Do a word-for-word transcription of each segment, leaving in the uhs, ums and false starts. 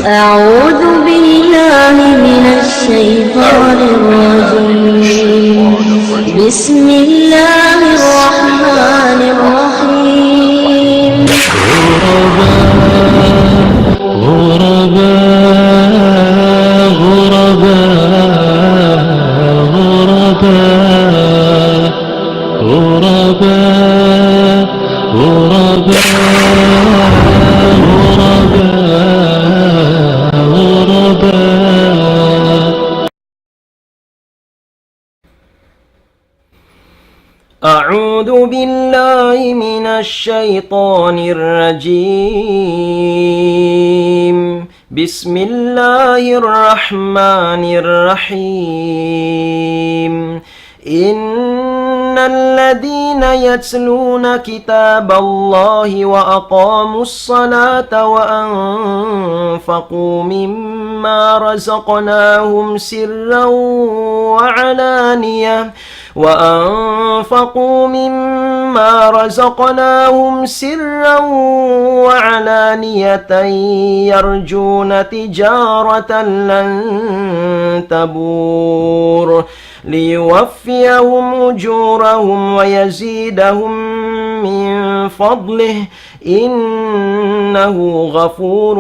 أعوذ بالله من الشيطان الرجيم. بسم الله الرحمن الرحيم. غرباء، غرباء، غرباء، غرباء. غرباء، غرباء، غرباء، غرباء. أعوذ بالله من الشيطان الرجيم. بسم الله الرحمن الرحيم. إن الذين يتلون كتاب الله وأقاموا الصلاة وأنفقوا مما رزقناهم سرا وعلانية، وأنفقوا مما رزقناهم سرا وعلانية يرجون تجارة لن تبور. ليوفيهم أجورهم ويزيدهم من فضله، إنه غفور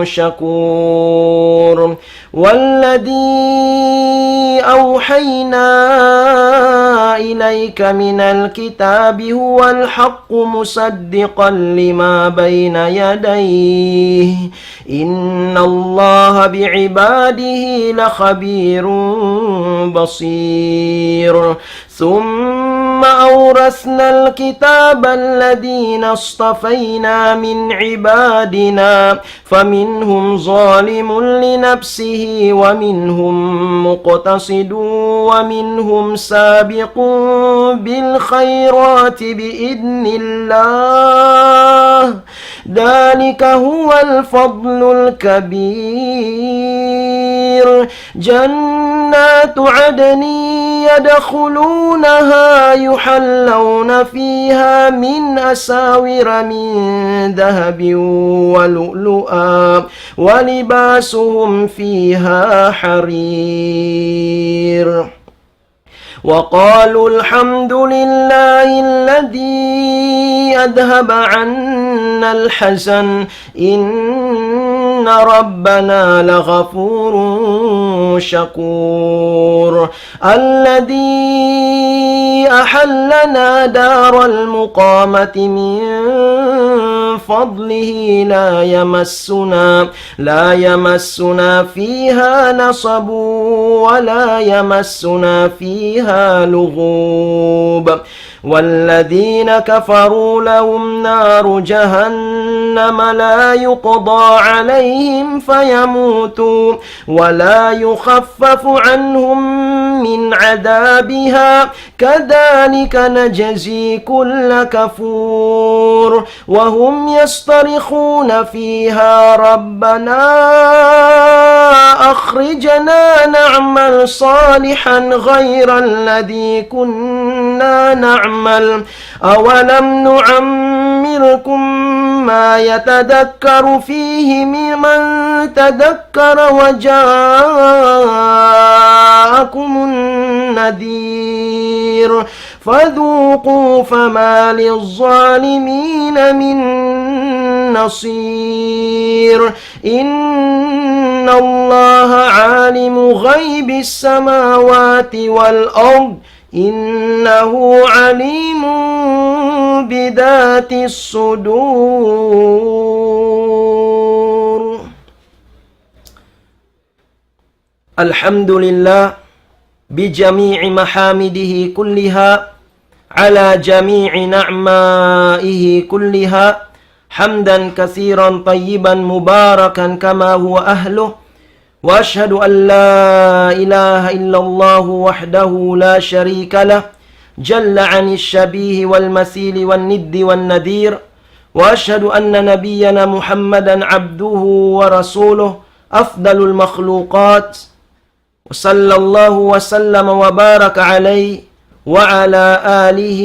شكور. والذي أوحينا إليك من الكتاب هو الحق مصدقا لما بين يديه، إن الله بعباده لخبير بصير. ثم أورثنا الكتاب الذين اصطفينا من عبادنا فمنهم ظالم لنفسه ومنهم مقتصد ومنهم سابق بالخيرات بإذن الله، ذلك هو الفضل الكبير. جنات عدن يدخلونها يحلون فيها من أساور من ذهب ولؤلؤا ولباسهم فيها حرير. وقالوا الحمد لله الذي أذهب عنا الحزن إن ربنا لغفور شكور. الذي أحلنا دار المقامة من فضله لا يمسنا، لا يمسنا فيها نصب ولا يمسنا فيها لغوب. والذين كفروا لهم نار جهنم لا يقضى عليهم فيموتوا ولا يخفف عنهم من عذابها كذلك نجزي كل كفور. وهم يصطرخون فيها ربنا أخرجنا نعمل صالحا غير الذي كنا نعمل أولم نعمركم ما يتذكر فيه من تذكر وجاءكم النذير فذوقوا فما للظالمين من نصير. إن الله عالم غيب السماوات والأرض إنه عليم بذات الصدور. الحمد لله بجميع محامده كلها على جميع نعمائه كلها حمدا كثيرا طيبا مباركا كما هو أهله. وأشهد أن لا إله إلا الله وحده لا شريك له جل عن الشبيه والمثيل والند والنذير. وأشهد أن نبينا محمدا عبده ورسوله أفضل المخلوقات. وصلى الله وسلم وبارك عليه وعلى آله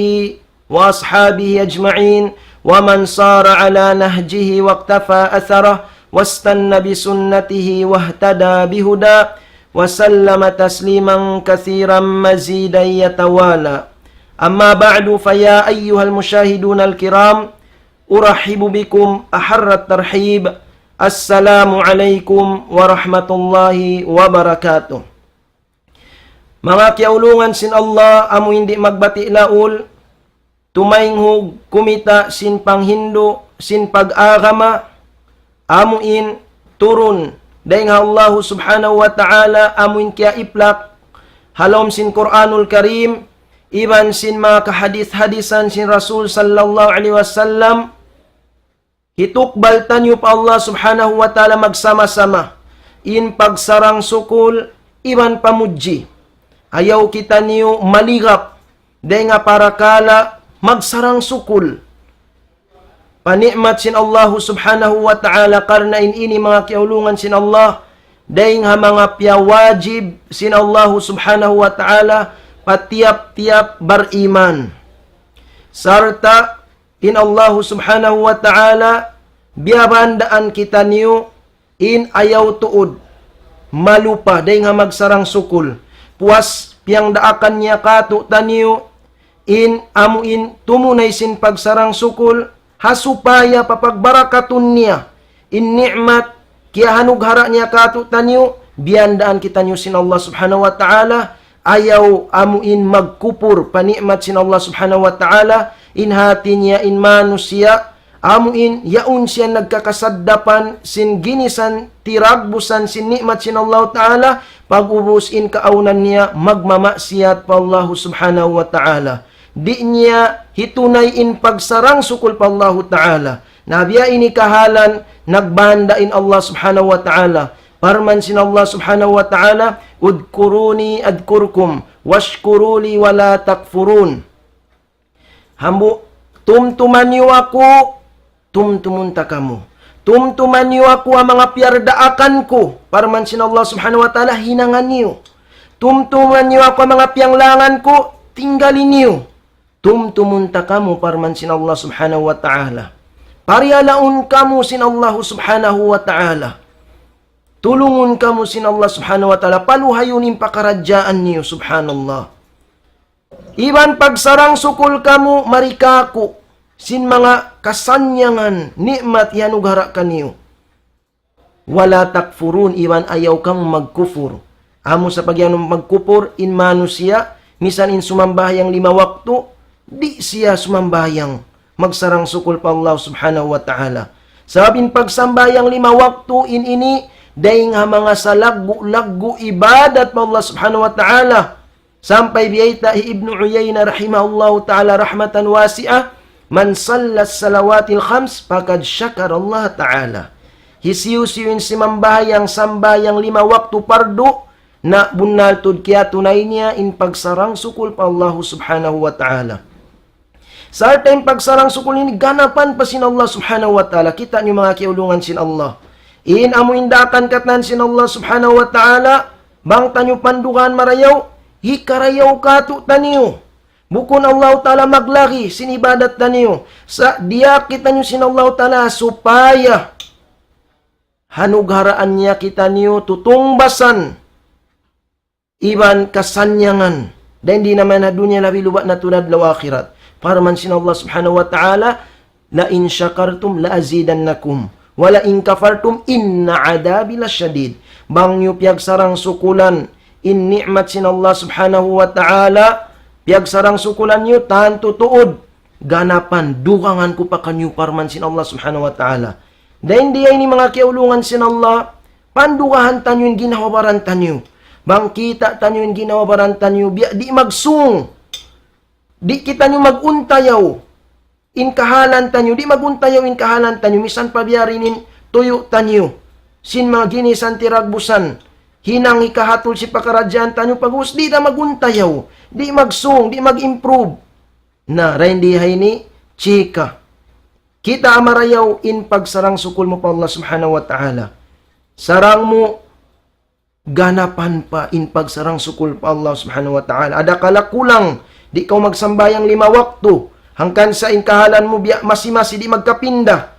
وأصحابه أجمعين ومن سار على نهجه واقتفى أثره واستن بسنته واهتدى بهداه وسلم تسليما كثيرا مزيدا يتوالى. أما بعد، فيا أيها المشاهدون الكرام، أرحب بكم أحر الترحيب. السلام عليكم ورحمة الله وبركاته. Manga kiyaulungan sin Allah, amu in di' magbati' laul, tumaynghug kumita' sin panghindu', sin pag-agama, amu in turun dayn ha Allahu Subhanahu wa Ta'ala, amu in kiyaiplak ha lawm sin Qur'anul Karim, iban sin manga kahadis-hadisan sin Rasul sallallahu alayhi wasallam, hitukbal taniyu pa Allah Subhanahu wa Ta'ala magsama-sama in pagsarang-sukul iban pamudji. Ayaw kitaniyu maligap dayn ha parakala' magsarang-sukul pa ni'mat sin Allahu Subhanahu wa Ta'ala, karna' in ini manga kiyaulungan sin Allah, dayn ha manga piyawajib sin Allahu Subhanahu wa Ta'ala pa tiyap-tiyap bariman. Sarta' in Allahu Subhanahu wa Ta'ala, biyabandaan kitaniyu in ayaw tuud malupa dayn ha magsarang-sukul. Puas piyangdaakan niya kātu'niyu in amu in tumunay sin pagsarang-sukul, ha supaya papagbarakatun niya in ni'mat kiyahanughara' niya kātu'niyu, biyandaan kitaniyu sin Allah Subhanahu wa Ta'ala, ayaw amu in magkupur pa ni'mat sin Allah Subhanahu wa Ta'ala, in hāti niya in manusiya', amu in yaun siya nagkakasaddapan sin ginisan tiragbusan sin ni'mat sin Allah Ta'ala, pag'ubus in kaawnan niya magmamaksiyat pa Allah Subhanahu wa Ta'ala. Di' niya hitunay in pagsarang-sukul pa Allah Ta'ala. Na biya' ini kahalan nagbanda in Allah Subhanahu wa Ta'ala. Parman sin Allah Subhanahu wa Ta'ala, اذكروني أذكركم واشكروا لي ولا تكفرون. Hambuuk, tumtuma niyu aku, tumtumun ta kamu. Tumtuma niyu aku ha manga piyardaakan ku. Parman sin Allah Subhanahu wa Ta'ala, hinanga niyu. Tumtuma niyu aku ha manga piyanglangan ku, tinggali niyu. Tumtumun ta kamu, parman sin Allah Subhanahu wa Ta'ala. Pariyalaun kamu sin Allah Subhanahu wa Ta'ala. Tulungun kamu sin Allah Subhanahu wa Ta'ala. Paluhayun in pakaradjaan niyu, subhanallah. Iban pagsarang-sukul kamu mari kāku' sin manga kasannyangan ni'mat iyanughara' kaniyu. ولا تكفرون, iban ayaw kamu magkupur. Amu sa pagiyanun magkupur in manusiya', misan in sumambahayang lima waktu, di' siya sumambahayang magsarang-sukul pa Allah Subhanahu wa Ta'ala. Sabab in pagsambahayang lima waktu in ini, dayn ha manga salaggu'-laggu' ibadat pa Allah Subhanahu wa Ta'ala. Sampay biyayta' hi Ibnu Uyayna rahimahullahu ta'ala rahmatan wasi'ah, من صلى الصلوات الخمس فقد شكر الله تعالى. Hisiyu-siyu in simambahayang sambahayang lima waktu pardu, na bunnal tuud kiyatunay niya in pagsarang-sukul pa Allahu Subhanahu wa Ta'ala. Sarta' in pagsarang-sukul ini ganapan pa sin Allah Subhanahu wa Ta'ala. Kita' niyu manga kiyaulungan sin Allah. In amu in daakan katan sin Allah Subhanahu wa Ta'ala, bang taniyu pandugahan marayaw, hikarayaw kātu'niyu. Bukun Allah Ta'ala maglagi' sin ibadat taniyu. Sa' diyaak kitaniyu sin Allah Ta'ala supaya hanugharaan niya kitaniyu tutungbasan iban kasannyangan. Dayn di' na man ha dunya labi luba' na tuud adlaw akhirat. Parman sin Allah Subhanahu wa Ta'ala, لئن شكرتم لأزيدنكم ولئن كفرتم إن عذابي لشديد. Bang niyu piyagsarang-sukulan in ni'mat sin Allah Subhanahu wa Ta'ala, piyagsarang-sukulan niyu, tantu tuud ganapan, dugangan ku pa kaniyu, parman sin Allah Subhanahu wa Ta'ala. Dayn di ini manga kiyaulungan sin Allah, pandugahan taniyu in ginhawa-baran taniyu. Bang kita' taniyu in ginhawa-baran taniyu, biya' di' magsung. Di' kitaniyu mag-untayaw in kahalan taniyu, di' mag-untayaw in kahalan taniyu, misan pa biya' diin in tuyu' taniyu, sin manga ginisan tiragbusan, hinang hikahatul sin pakaradjaan taniyu, pag'ubus di' da mag-untayaw, di' magsung, di' mag-improve. Na, dayn di ha ini, chika. Kita' marayaw in pagsarang-sukul mu pa Allah Subhanahu wa Ta'ala. Sarang mu, ganapan pa in pagsarang-sukul pa Allah Subhanahu wa Ta'ala. Adakala kulang, di' kaw magsambahayang lima waktu. Hangkan sa in kahalan mu biya' masi-masi di' magkapinda.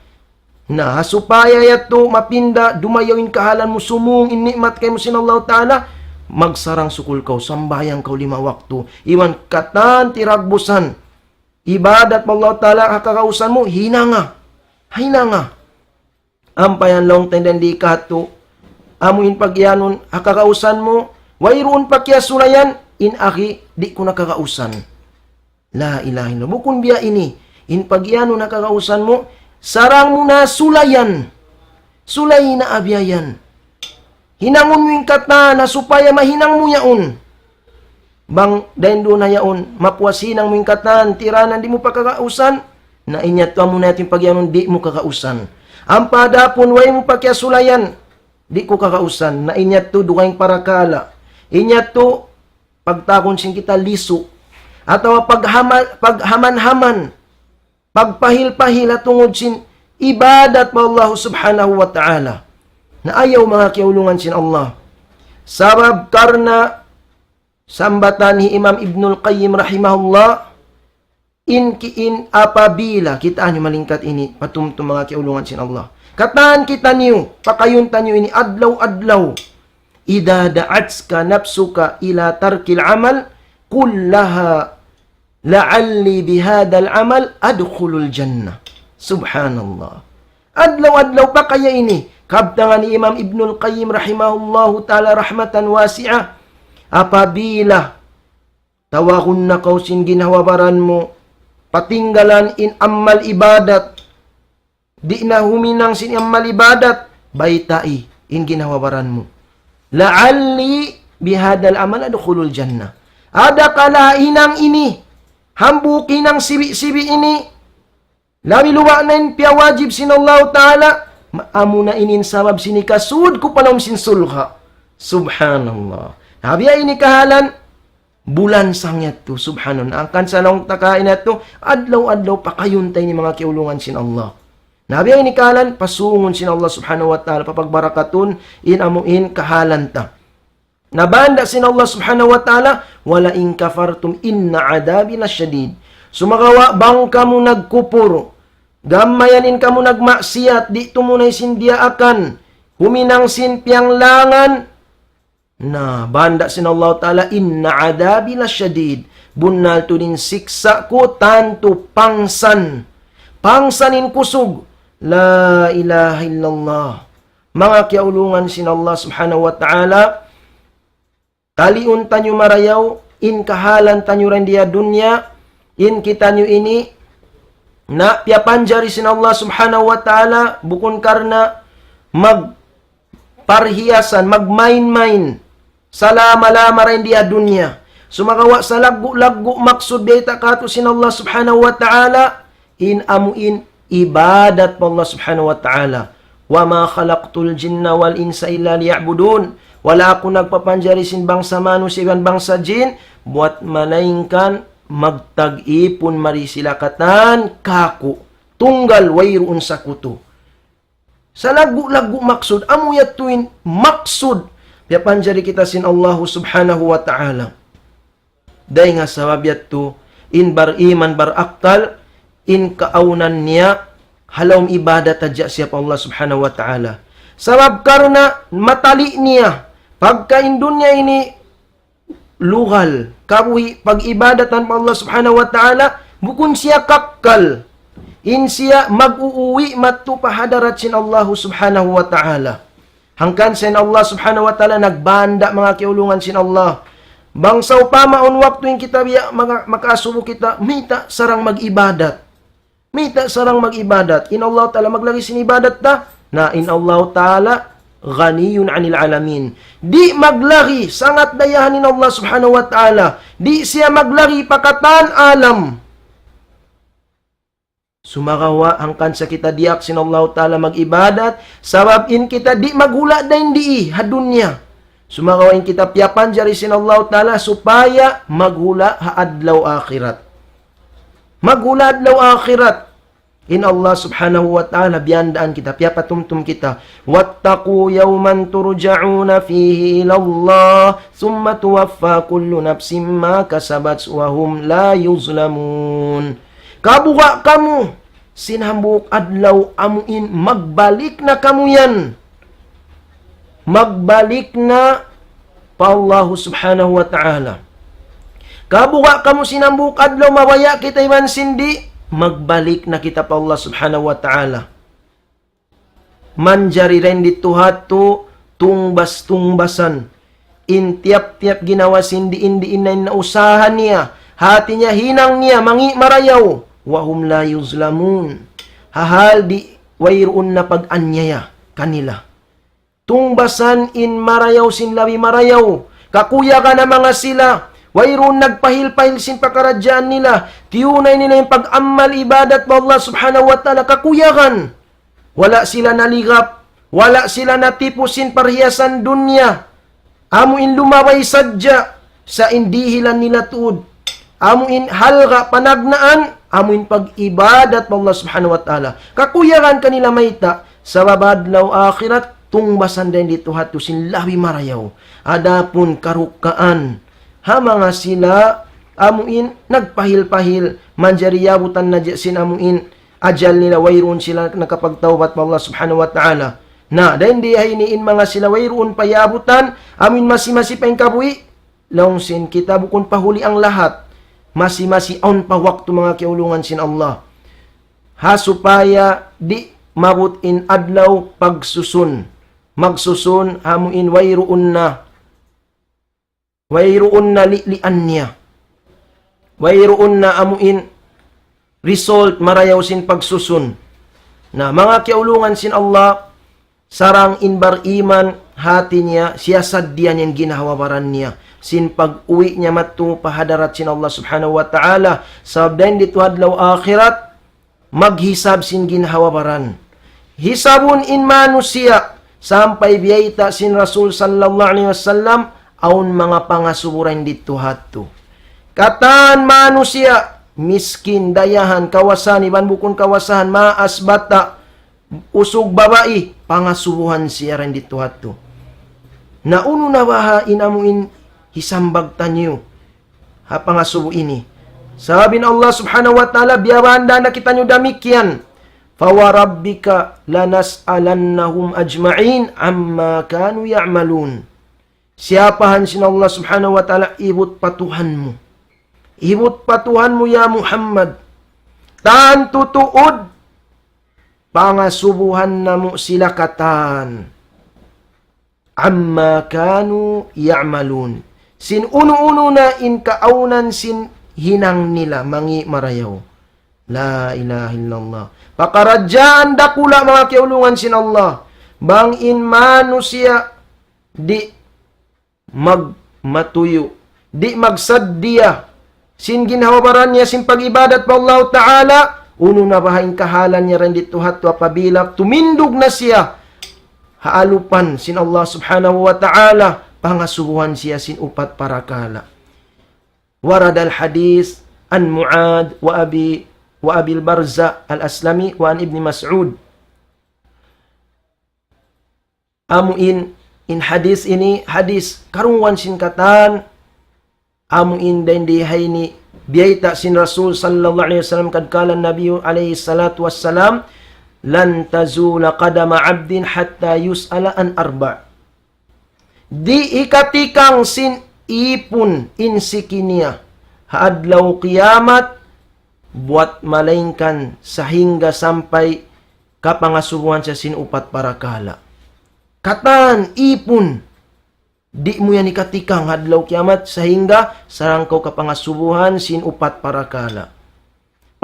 Na, ha supaya yadtu mapinda, dumayaw in kahalan mu, sumung in ni'mat kaymu sin Allahu Ta'ala, magsarang-sukul kaw, sambahayang kaw lima waktu. Iban katan tiragbusan. Ibadat pa Allahu Ta'ala, ha kagausan mu, hinanga. Hinanga. Ampa yan laung ta in di' katu'. Amu in pagiyanun, ha kagausan mu, wayruun pa kiyasulayan, in akhi, di' ku na kagausan. La ilaha illallah. Bukun biya' ini. In pagiyanun ha kagausan mu, sarang mu na sulayan. Sulay na abiyayan. Hinangun mu in katan na supaya mahinang mu yaun. Bang dayn duun na yaun, mapuas hinang mu in katan, tiranan di' mu pa kagausan, na in yadtu amu na yadtu in pagiyanun di' mu kagausan. Ampa adapun way mu pa kiyasulayan, di' ku kagausan, na in yadtu dugaing parakala'. In yadtu pagtawagun sin kita lisu, atawa paghama-, paghaman-haman, pagpahil-pahil ha tungud sin ibadat pa Allah Subhanahu wa Ta'ala. Na ayaw, manga kiyaulungan sin Allah. Sabab karna' sambatan hi Imam Ibnul Qayyim rahimahullah, in ki-, in apabila, kitaa niyu malingkat ini, patumtum, manga kiyaulungan sin Allah. Katan kitaniyu, pakayun taniyu ini adlaw-adlaw. إذا دعتك نفسك إلى ترك العمل، قل لها لعلي بهذا العمل أدخل الجنة. Subhanallah. Adlaw-adlaw pakaya ini. Kabtangan ni Imam Ibnul Qayyim rahimahullahu ta'ala rahmatan wasi'ah. Apabila tawagun na kaw sin ginhawa-baran mu, patinggalan in amal ibadat, di' na huminang sin amal ibadat, baytai in ginhawa-baran mu. لعلي بهذا العمل أدخل الجنة. Adakala hinang ini, hambuuk hinang sibi'-sibi' ini, labi luba' na in piyawajib sin Allahu Ta'ala, ma-, amu na ini in sabab sin hikasud ku pa lawm sin surga'. Subhanallah. Na biya' ini kahalan, bulan sangya tu, subhanallah. Hangkan sa laung ta kaina tu, adlaw-adlaw pakayun ta ini, manga kiyaulungan sin Allah. Na biya' ini kahalan, pasungun sin Allah Subhanahu wa Ta'ala, papagbarakatun, in amu in kahalan ta. Na banda' sin Allah Subhanahu wa Ta'ala, ولئن كفرتم إن عذابي لشديد. Sumagawa' bang kamu nagkupur, gam mayan in kamu nagmaksiyat, di' tumunay sin diyaakan, huminang sin piyanglangan, na banda' sin Allah Ta'ala, إن عذابي لشديد. Bunnal tuud in siksa' ku tantu pangsan. Pangsan in kusug. La ilaha illallah. Manga kiyaulungan sin Allah Subhanahu wa Ta'ala, kaliun taniyu marayaw, in kahalan taniyu dayn di ha dunya, in kitaniyu ini, na piyapanjari sin Allah Subhanahu wa Ta'ala, bukun karna' magparhiyasan, magmain-main, salama-lama dayn di ha dunya. Sumagawa' salaggu'-laggu' maksud bayta' katu' sin Allah Subhanahu wa Ta'ala, in amu in ibadat pa Allah Subhanahu wa Ta'ala. وما خلقت الجن والإنس إلا ليعبدون. Wala' aku nagpapanjari sin bangsa manusiya' iban bangsa jin, buwat malaingkan magtag-ipun mari sila katan kaku'. Tunggal, wayruun sakutu. Salaggu'-laggu' maksud, amu yadtu in maksud piyapanjari kita sin Allahu Subhanahu wa Ta'ala. Dayn ha sabab yadtu, in bariman barakkal, in kaawnan niya, ha lawm ibadat hadja siya pa Allah Subhanahu wa Ta'ala. Sabab karna' matali' niya, pagka in dunya ini lugal, kabuhi' pag-ibadatan pa Allah Subhanahu wa Ta'ala, bukun siya kakkal. In siya mag-uuwi madtu pa hadarat sin Allah Subhanahu wa Ta'ala. Hangkan sin Allah Subhanahu wa Ta'ala nagbanda', manga kiyaulungan sin Allah. Bang sawpama awn waktu in kita biya' maka-, makaasubu kita, mayta' sarang mag-ibadat. Mayta' sarang mag-ibadat. In Allah Ta'ala maglagi' sin ibadat ta. Na in Allah Ta'ala غني عن العالمين. Di' maglagi', sangat dayahan in Allah Subhanahu wa Ta'ala. Di' siya maglagi' pa katan alam. Sumagawa' hangkan sa kita diyaak sin Allah Ta'ala mag-ibadat, sabab in kita di' maghula' dayn di ha dunya. Sumagawa' in kita piyapanjari sin Allah Ta'ala supaya maghula' ha adlaw akhirat. Maghula' adlaw akhirat. In Allah Subhanahu wa Ta'ala biyandaan kita, piyapatumtum kita. واتقوا يوما ترجعون فيه إلى الله ثم توفى كل نفس ما كسبت وهم لا يظلمون. Kabuga' kamu, sin hambuuk adlaw amuin magbalik na kamu yan. Magbalik na pa Allah subhanahu wa ta'ala. Kabuga' kamu sin hambuuk adlaw mabaya' kita iban sin di', magbalik na kita pa Allah subhanahu wa ta'ala. Manjari dayn didtu hadtu tungbas-tungbasan in tiyap-tiyap ginhawa sin diin-diin na in nausaha niya, hati niya hinang niya, mangi' marayaw. وهم لا يظلمون. Hahal di' wayruun na pag-anyaya kanila. Tungbasan in marayaw sin labi marayaw. Kakuyagan na manga sila. Wayruun nagpahil-pahil sin pakaradjaan nila. Tiyunay nila in pag-amal ibadat pa Allah subhanahu wa ta'ala. Kakuyagan. Wala' sila naligap. Wala' sila natipu sin parhiyasan dunya. Amu in lumabay sadja sa in dihilan nila tuud. Amu in halga' panagnaan, amu in pag-ibadat pa Allah subhanahu wa ta'ala. Kakuyagan kanila mayta', sabab adlaw akhirat, tungbasan dayn didtu hadtu sin labi marayaw. Adapun karukaan, ha manga sila, amu in nagpahil-pahil, manjari yabutan na ja sin amu in ajal nila, wayruun sila nakapagtawbat pa Allah subhanahu wa ta'ala. Na, dayn di ha ini in manga sila wayruun pa yabutan, amu in masi-masi pa in kabuhi', laung sin kita bukun pa huli ang lahat. Masi-masi awn pa waktu manga kiyaulungan sin Allah. Ha supaya di' maabut in adlaw pagsusun. Magsusun amu in wayruun na. Wayruun na li'lian niya. Wayruun na amu in result marayaw sin pagsusun. Na, manga kiyaulungan sin Allah, sarang in bariman, hati niya, siyasaddiya niya in ginhawa-baran niya sin pag-uwi' niya madtu pa hadarat sin Allah subhanahu wa ta'ala. Sabab dayn didtu adlaw akhirat, maghisab sin ginhawa-baran. Hisabun in manusiya', sampay biyayta' sin Rasul sallallahu alayhi wasallam, awn manga pangasubu dayn didtu hadtu. Katan manusiya', miskin, dayahan, kawasahan, iban bukun kawasahan, maas, bata', usug, babai, pangasubuhan siya dayn didtu hadtu. Na unu na baha' in amu in hisambag taniyu ha pangasubu ini. Sabab in Allah subhanahu wa ta'ala, biyabanda na kitaniyu damikkiyan. فَوَرَبِّكَ لَنَسْأَلَنَّهُمْ أَجْمَعِينَ عَمَّا كَانُوا يَعْمَلُونَ. Siyapahan sin Allah subhanahu wa ta'ala, ibut pa Tuhan mu. Ibut pa Tuhan mu, ya Muhammad. Tantu tuud, pangasubuhan namu' sila katan. عَمَّا كَانُوا يَعْمَلُونَ. Sin unu-unu na in kaawnan sin hinang nila, mangi' marayaw. La ilaha illallah. Pakaradjaan dakula', manga kiyaulungan sin Allah. Bang in manusiya' di' magmatuyu', di' magsaddiya sin ginhawa-baran niya sin pag-ibadat pa Allah Ta'ala, unu na baha' in kahalan niya dayn didtu hadtu apabila tumindug na siya ha alupan sin Allah Subhanahu wa Ta'ala, pangasubuhan siya sin upat parakala'. وَرَدَ الْحَدِيثُ عَنْ مُعَاذٍ وَأَبِي، وَأَبِي بَرْزَةَ الْأَسْلَمِيِّ وَعَنْ ابْنِ مَسْعُودٍ. Amu in, in hadis ini, hadis karungugan sin katan, amu in dayn di ha ini, biyayta' sin Rasul sallallahu alayhi wasallam, قد قال النبي عليه الصلاة والسلام: لَنْ تَزُولَ قَدَمَ عَبْدٍ حَتَّى يُسْأَلَ عَنْ أَرْبَعٍ. Di' hikatikang sin ipun in siki niya ha adlaw kiyamat, buwat malaingkan sahingga sampay kapangasubuhan siya sin upat parakala'. Katan ipun, di' mu yan hikatikang ha adlaw kiyamat sahingga sarang kaw kapangasubuhan sin upat parakala'.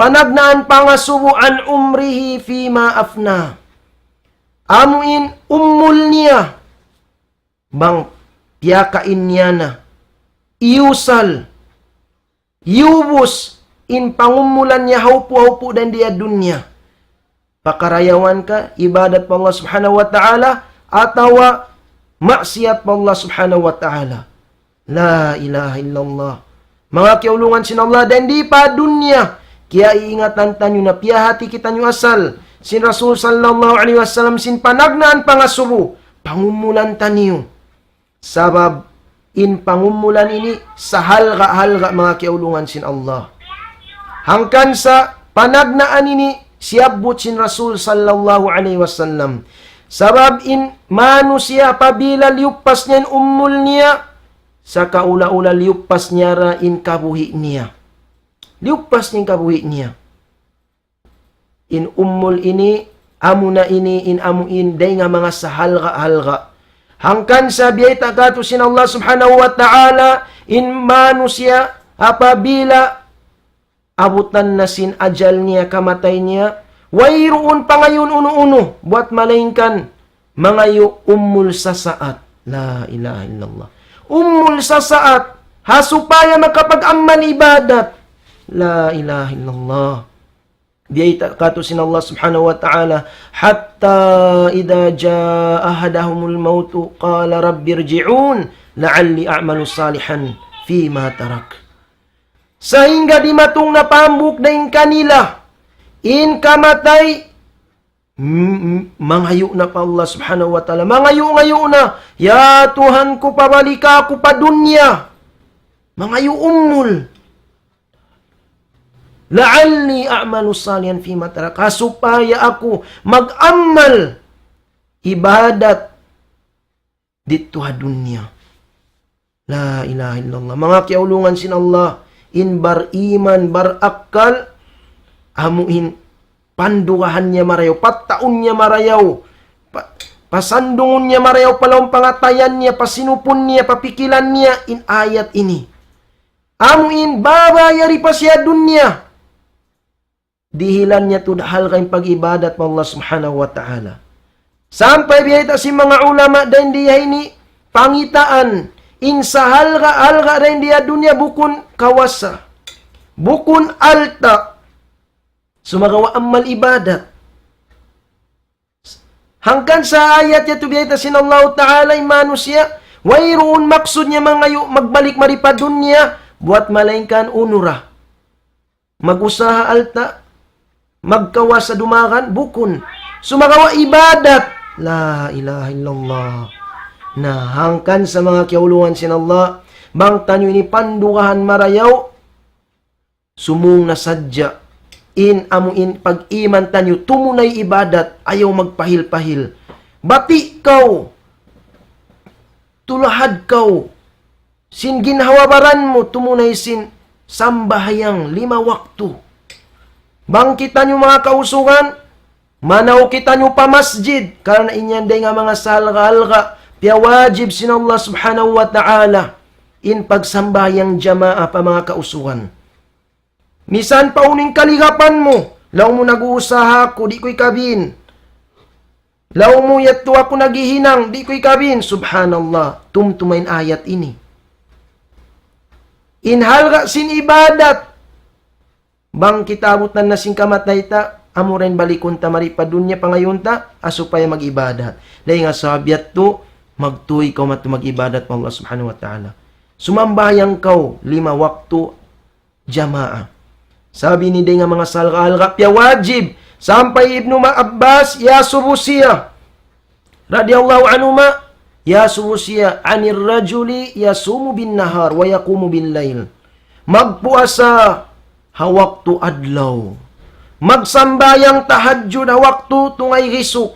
Panagnaan pangasubu عَنْ عُمُرِهِ فِيمَا أَفْنَاهُ. Amu in umul niya, bang piyakain niya na, iyusal, iyubus in pangumulan niya hawpu-hawpu dayn di ha dunya. Pakarayawan ka, ibadat pa Allah Subhanahu wa Ta'ala, atawa maksiyat pa Allah Subhanahu wa Ta'ala. La ilaha illallah. Manga kiyaulungan sin Allah, dayn di pa dunya, kiyaiingatan taniyu na piyahati kitaniyu asal sin Rasul sallallahu alayhi wasallam sin panagnaan pangasubu, pangumulan taniyu. Sabab in pangumulan ini sahalga'-halga', manga kiyaulungan sin Allah. Hangkan sa panagnaan ini, Siyabbut sin Rasul sallallahu alayhi wasallam. Sabab in manusiya' apabila liyuppas niya in umul niya, sakaula-ula liyuppas niya ra in kabuhi' niya. Liyuppas niya in kabuhi' niya. In umul ini, amuna ini, in amu in, dayn ha manga sahalga'-halga'. Hangkan sa biyayta' katu' sin Allah subhanahu wa ta'ala, in manusiya' apabila abutan na sin ajal niya, kamatay niya, wayruun pangayuun unu-unu, buwat malaingkan, mangayu' umul sasaat. La ilaha illallah. Umul sasaat, ha supaya makapag-amal ibadat. La ilaha illallah. Biyayta' katu' sin Allah subhanahu wa ta'ala, حتى إذا جاء أحدهم الموت قال رب ارجعون لعلي أعمل صالحا فيما تركت. Sahingga dimatung na pa hambuuk dayn kanila in kamatay, m-, m-, mangayu' na pa Allah subhanahu wa ta'ala. Mangayu'-ngayu' na, "Ya Tuhan ku, pabalika aku pa dunya." Mangayu' umul. "لعلي أعمل صالحا فيما تركت." Ha supaya aku mag-amal ibadat didtu ha dunya. La ilaha illallah. Manga kiyaulungan sin Allah, in bariman, barakkal, amu in pandugahan niya marayaw, pataun niya marayaw, pa-, pasandungun niya marayaw, pa lawm pangatayan niya, pasinupun niya, papikilan niya, in ayat ini. Amu in baba yari pa siya dunya. Dihilan niya tuud halga' in pag-ibadat pa Allah subhanahu wa ta'ala. Sampay biyayta' sin manga ulama dayn di ha ini pangitaan, in sahalga'-halga' dayn di ha dunya bukun kawasa, bukun alta', sumagawa' amal ibadat. Hangkan sa ayat yadtu biyayta' sin Allahu Ta'ala in manusiya', wayruun maksud niya mangayu' magbalik mari pa dunya, buwat malaingkan unu ra. Mag-usaha alta', magkawasa dumagan, bukun. Sumagawa' ibadat. La ilaha illallah. Na, hangkan sa manga kiyaulungan sin Allah, bang taniyu ini pandugahan marayaw, sumūng na sadja in amu in pag-iman taniyu, tumunay ibadat, ayaw magpahil-pahil. Bati' kaw, tulahad kaw, sin ginhawa-baran mu, tumunay sin sambahayang lima waktu. Bang kitaniyu manga kausugan, manaw kitaniyu pa masjid, karna' in yan dayn ha manga sahalga'-halga', piyawajib sin Allah subhanahu wa ta'ala, in pagsambahayang jamaa pa manga kausugan. Misan pa unu in kaligapan mu, laung mu nag-uusaha aku, di' ku ikabin. Laung mu yadtu aku naghihinang, di' ku ikabin. Subhanallah, tumtuma in ayat ini. In halga' sin ibadat, bang kita abutan na sin kamatay ta, amura in balikun ta mari pa dunya pangayuun ta, ha supaya mag-ibadat. Dayn ha sabab yadtu, magtuy kaw madtu mag-ibadat pa Allah subhanahu wa ta'ala. Sumambahayang kaw lima waktu jamaa. Sabab ini dayn ha manga sahalga'-halga' piyawajib. Sampay Ibnu Ma-, Abbas, iyasubu siya, radiyallahu anhuma, iyasubu siya, عن الرجل يصوم بالنهار ويقوم بالليل. Magpuasa ha waktu adlaw. Magsambahayang tahajjud ha waktu tungay risuk.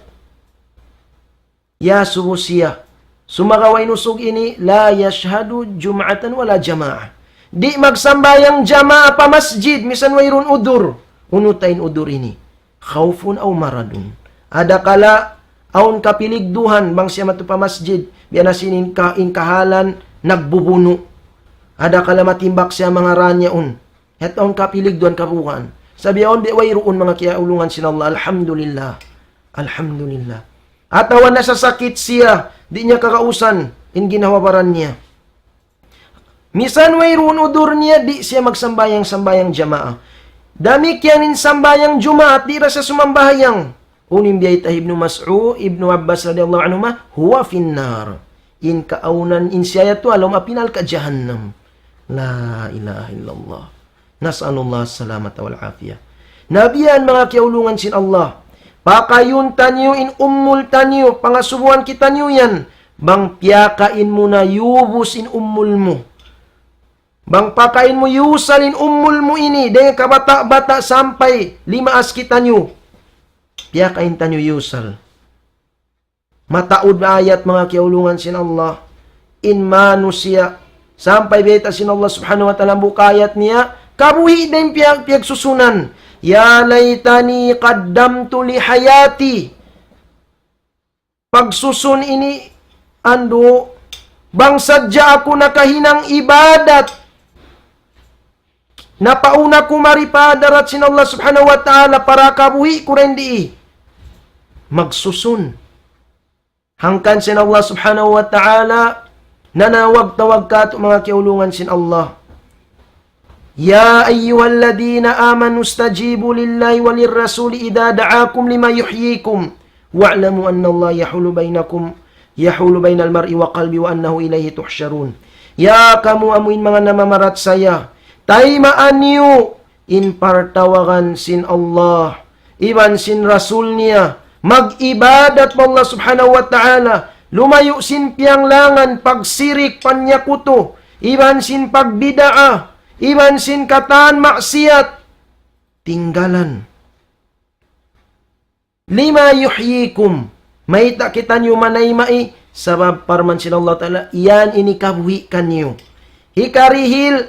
Iyasubu siya. Sumagawa' in usug ini, لا يشهد جمعة ولا جماعة. Di' magsambahayang jamaa pa masjid, misan wayruun udur. Unu ta in udur ini? خوف أو مرض. Adakala awn kapiligduhan, bang siya madtu pa masjid, biya' na sin in ka-, in kahalan nagbubunu'. Adakala matimbak siya manga raan yaun. Hāti awn kapiligduhan kabugaan. Sa' bihaun di' wayruun manga kiyaulungan sin Allah. Alhamdulillah. Alhamdulillah. Atawa nasasakit siya, di' niya kagausan in ginhawa-baran niya. Misan wayruun udur niya, di' siya magsambahayang-sambahayang jamaa. Damikkiyan in sambahayang Jumaat, di' ra siya sumambahayang. Unu in biyayta' Ibnu Mas'ud, Ibnu Abbas radiyallahu anhuma, هو في النار. In kaawnan in siya yadtu ha lawm api narka' jahannam. La ilaha illallah. نسأل الله السلامة والعافية. Na biya' yan manga kiyaulungan sin Allah. Pakayun taniyu in umul taniyu, pangasubuhan kitaniyu yan. Bang piyakain mu na yubus in umul mu. Bang pakain mu yusal in umul mu ini, dayn kabata'-bata' sampay limaas kitaniyu. Piyakain taniyu yusal. Mataud na ayat, manga kiyaulungan sin Allah. In manusiya', sampay bayta' sin Allah subhanahu wa ta'ala, hambuuk ayat niya, kabuhi' dayn piyag-, piyagsusunan. يا ليتني قدمت لحياتي. Pagsusun ini, andu', bang sadja aku nakahinang ibadat, napauna ku mari pa hadarat sin Allah subhanahu wa ta'ala para kabuhi' ku dayn di. Magsusun. Hangkan sin Allah subhanahu wa ta'ala, nanawag-tawag katu', manga kiyaulungan sin Allah. يا أيها الذين آمنوا استجيبوا لله وللرسول إذا دعاكم لما يحييكم واعلموا أن الله يحول بينكم، يحول بين المرء وقلبه وأنه إليه تحشرون. Ya kamu amuin manga namamarachaya, taymaan niyu in partawagan sin Allah iban sin Rasul niya, mag-ibadat pa Allah subhanahu wa ta'ala, lumayu' sin piyanglangan, pagsirik, panyakutu, iban sin pagbid'ah, iban sin katan maksiyat, tinggalan. لما يحييكم, mayta' kitaniyu manayma', sabab parman sin Allah ta'ala, yan ini kabuhi' kaniyu. Hikarihil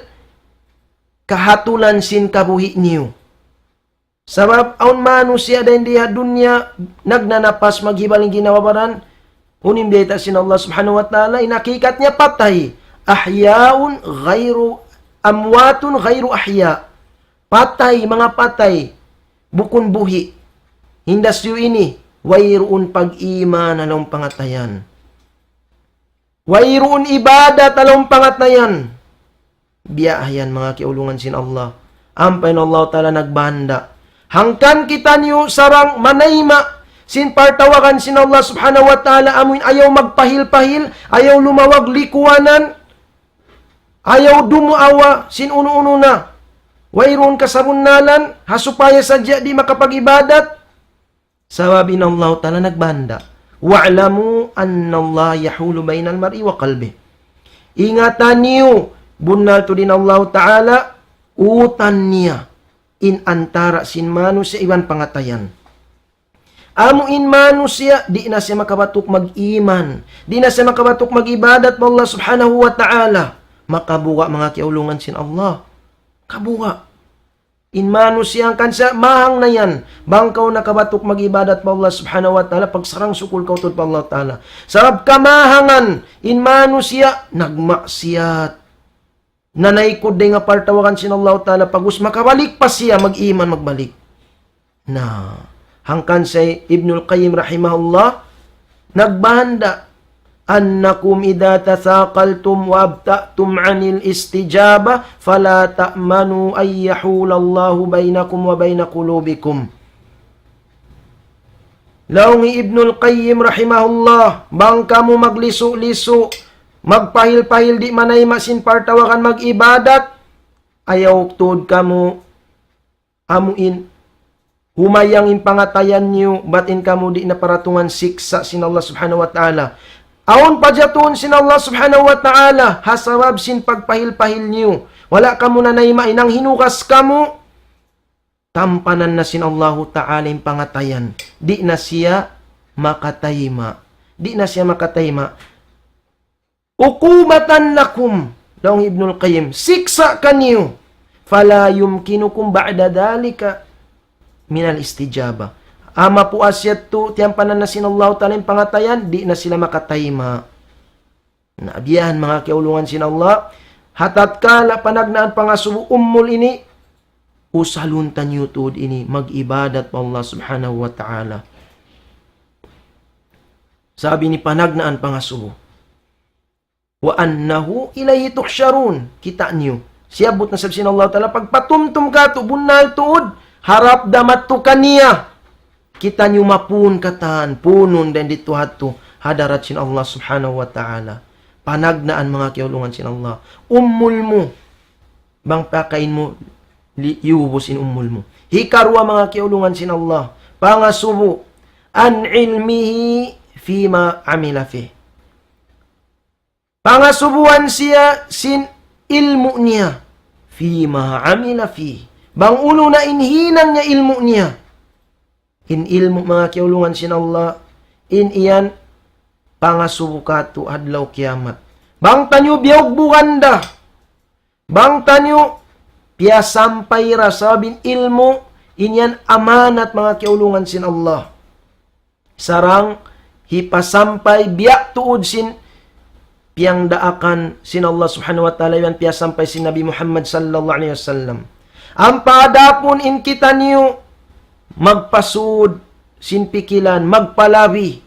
kahatulan sin kabuhi' niyu. Sabab awn manusiya' dayn di ha dunya, nagnanapas, maghibal in ginhawa-baran, unu in bayta' sin Allah subhanahu wa ta'ala, in hakikat niya patay. أحياء غير، أموات غير أحياء. Patay, manga patay, bukun buhi'. Hindas yu ini, wayruun pag-iman ha lawm pangatayan. Wayruun ibadat ha lawm pangatayan. Biya' yan, manga kiyaulungan sin Allah. Ampa in Allah ta'ala nagbanda'. Hangkan kitaniyu sarang manayma' sin partawagan sin Allah subhanahu wa ta'ala, amuin ayaw magpahil-pahil, ayaw lumawag likuwanan, ayaw dumuawa sin unu-unu na wayruun kasabunnalan, ha supaya sadja di' makapag-ibadat. Sabab in Allah ta'ala nagbanda'. واعلموا أن الله يحول بين المرء وقلبه. Ingatan niyu, bunnal tuud in Allah ta'ala, utan niya in antara' sin manusiya' iban pangatayan. Amu in manusiya', di' na siya makabatuk mag-iman, di' na siya makabatuk mag-ibadat pa Allah subhanahu wa ta'ala. Makabuga', manga kiyaulungan sin Allah. Kabuga'. In manusiya' hangkan siya mahang na yan. Bang kaw nakabatuk mag-ibadat pa Allah subhanahu wa ta'ala, pagsarang-sukul kaw tuud pa Allah ta'ala. Sabab kamahangan, in manusiya' nagmaksiyat. Nanaykud dayn ha partawagan sin Allah ta'ala, pag'ubus makabalik pa siya, mag-iman magbalik. Na, hangkan hi Ibnul Qayyim rahimahullah, nagbanda', أنكم إذا تثاقلتم وأبطأتم عن الاستجابة فلا تأمنوا أن يحول الله بينكم وبين قلوبكم. Laung hi Ibnul Qayyim rahimahullah, bang kamu maglisu-lisu, magpahil-pahil di' manayma' sin partawagan mag-ibadat, ayaw tuud kamu amuin humayang in pangatayan niyu, bat in kamu di' na paratungan siksa' sin Allah subhanahu wa ta'ala. Awn pajatuhun sin Allah subhanahu wa ta'ala, ha sabab sin pagpahil-pahil niyu. Wala' kamu nanayma', in hinugas kamu, tampanan na sin Allahu ta'ala in pangatayan. Di' na siya makatayma'. Di' na siya makatayma'. عقوبة لكم, laung Ibnul Qayyim, siksa' kaniyu. فلا يمكنكم بعد ذلك من الاستجابة. Amu puas yadtu, tiyampanan na sin Allahu ta'ala in pangatayan, di' na sila makatayma'. Na, biya' yan, manga kiyaulungan sin Allah, ha tatkala panagnaan pangasubu umul ini, usalun taniyu tuud ini, mag-ibadat pa Allah subhanahu wa ta'ala. Sabab ini panagnaan pangasubu. وأنه إليه تحشرون. Kita' niyu. Siyabbut na isab sin Allah ta'ala, pagpatumtum katu', bunnal tuud, harap da madtu kaniya. Kita' niyu mapun katan, punun dayn didtu hadtu, hadarat sin Allah subhanahu wa ta'ala. Panagnaan, manga kiyaulungan sin Allah. Umul mu, bang pakain mu, li-, iyubus in umul mu. Hikaruwa, manga kiyaulungan sin Allah, pangasubu, عن علمه فيما عمل فيه. Pangasubuhan siya sin ilmu' niya, فيما عمل فيه. Bang unu na in hinang niya ilmu' niya. In ilmu', manga kiyaulungan sin Allah, in yan pangasubu katu' ha adlaw kiyamat. Bang taniyu biyugbugan da, bang taniyu piyasampay da, sabab in ilmu', in yan amanat, manga kiyaulungan sin Allah. Sarang hipasampay biya' tuud sin piyangdaakan sin Allah Subhanahu wa Ta'ala, iban piyasampay sin Nabi Muhammad sallallahu alayhi wasallam. Ampa adapun in kitaniyu magpasud sin pikilan, magpalabi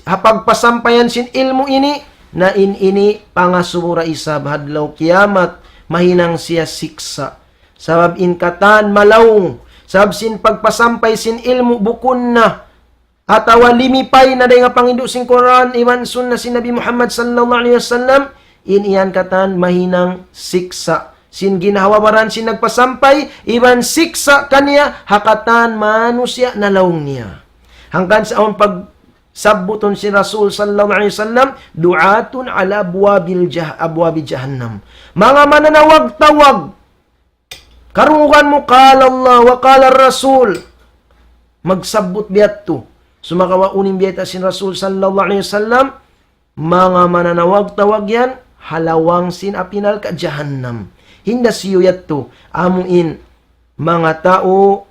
ha pagpasampayan sin ilmu' ini, na in ini pangasubu da isab ha adlaw kiyamat, mahinang siya siksa'. Sabab in katan malaung, sabab sin pagpasampay sin ilmu' bukun na, atawa limipay na dayn ha panghindu' sin Qur'an iban sunnah sin Nabi Muhammad sallallahu alayhi wasallam, in yan katan mahinang siksa'. Sin ginhawa-baran sin nagpasampay, iban siksa' kaniya ha katan manusiya' nalaung niya. Hangkan sa awn pagsabbutun sin Rasul sallallahu alayhi wasallam, دعاة على أبواب الجه-، أبواب جهنم. Manga mananawag-tawag, karungugan mu, قال الله وقال الرسول. Magsabbut biya' yadtu. Sumagawa' unu in biyayta' sin Rasul sallallahu alayhi wasallam, manga mananawag-tawag yan ha lawang sin api narka' jahannam. Hinda siyu yadtu, amu in manga tau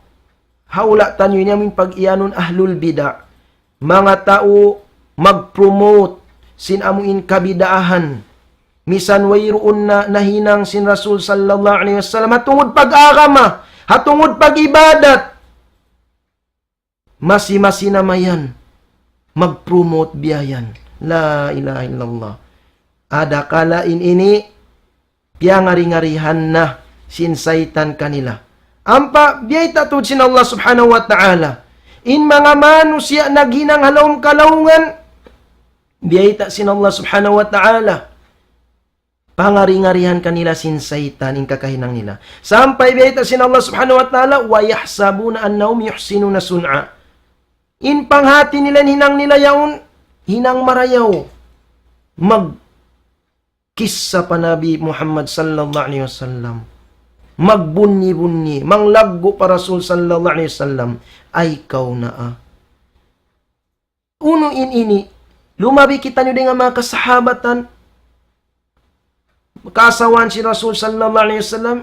ha hula' taniyu ini, amu in pag-iyanun ahlul bid'ah. Manga tau mag-promote sin amu in kabid'ahan. Misan wayruun na nahinang sin Rasul sallallahu alayhi wasallam, ha tungud pag-agama, ha tungud pag-ibadat. Masi-masi na mayan mag-promote biya' yan. La ilaha illallah. Adakala in ini piyangari-ngarihan na sin saytan kanila. Ampa biyayta' tuud sin Allah Subhanahu wa Ta'ala, in manga manusiya' naghinang ha lawm kalaungan, biyayta' sin Allah Subhanahu wa Ta'ala, pangari-ngarihan kanila sin saytan in kakahinang nila. Sampay biyayta' sin Allah Subhanahu wa Ta'ala, ويحسبون أنهم يحسنون صنعا. In panghati nila in hinang nila yaun hinang marayaw. Magkissa pa Nabi Muhammad sallallahu alayhi wasallam. Magbunyi-bunyi, manglaggu' pa Rasul sallallahu alayhi wasallam. Ay, kaw na, ah. Unu in ini, lumabi kitaniyu dayn ha manga kasahabatan, kaasawaan sin Rasul sallallahu alayhi wasallam,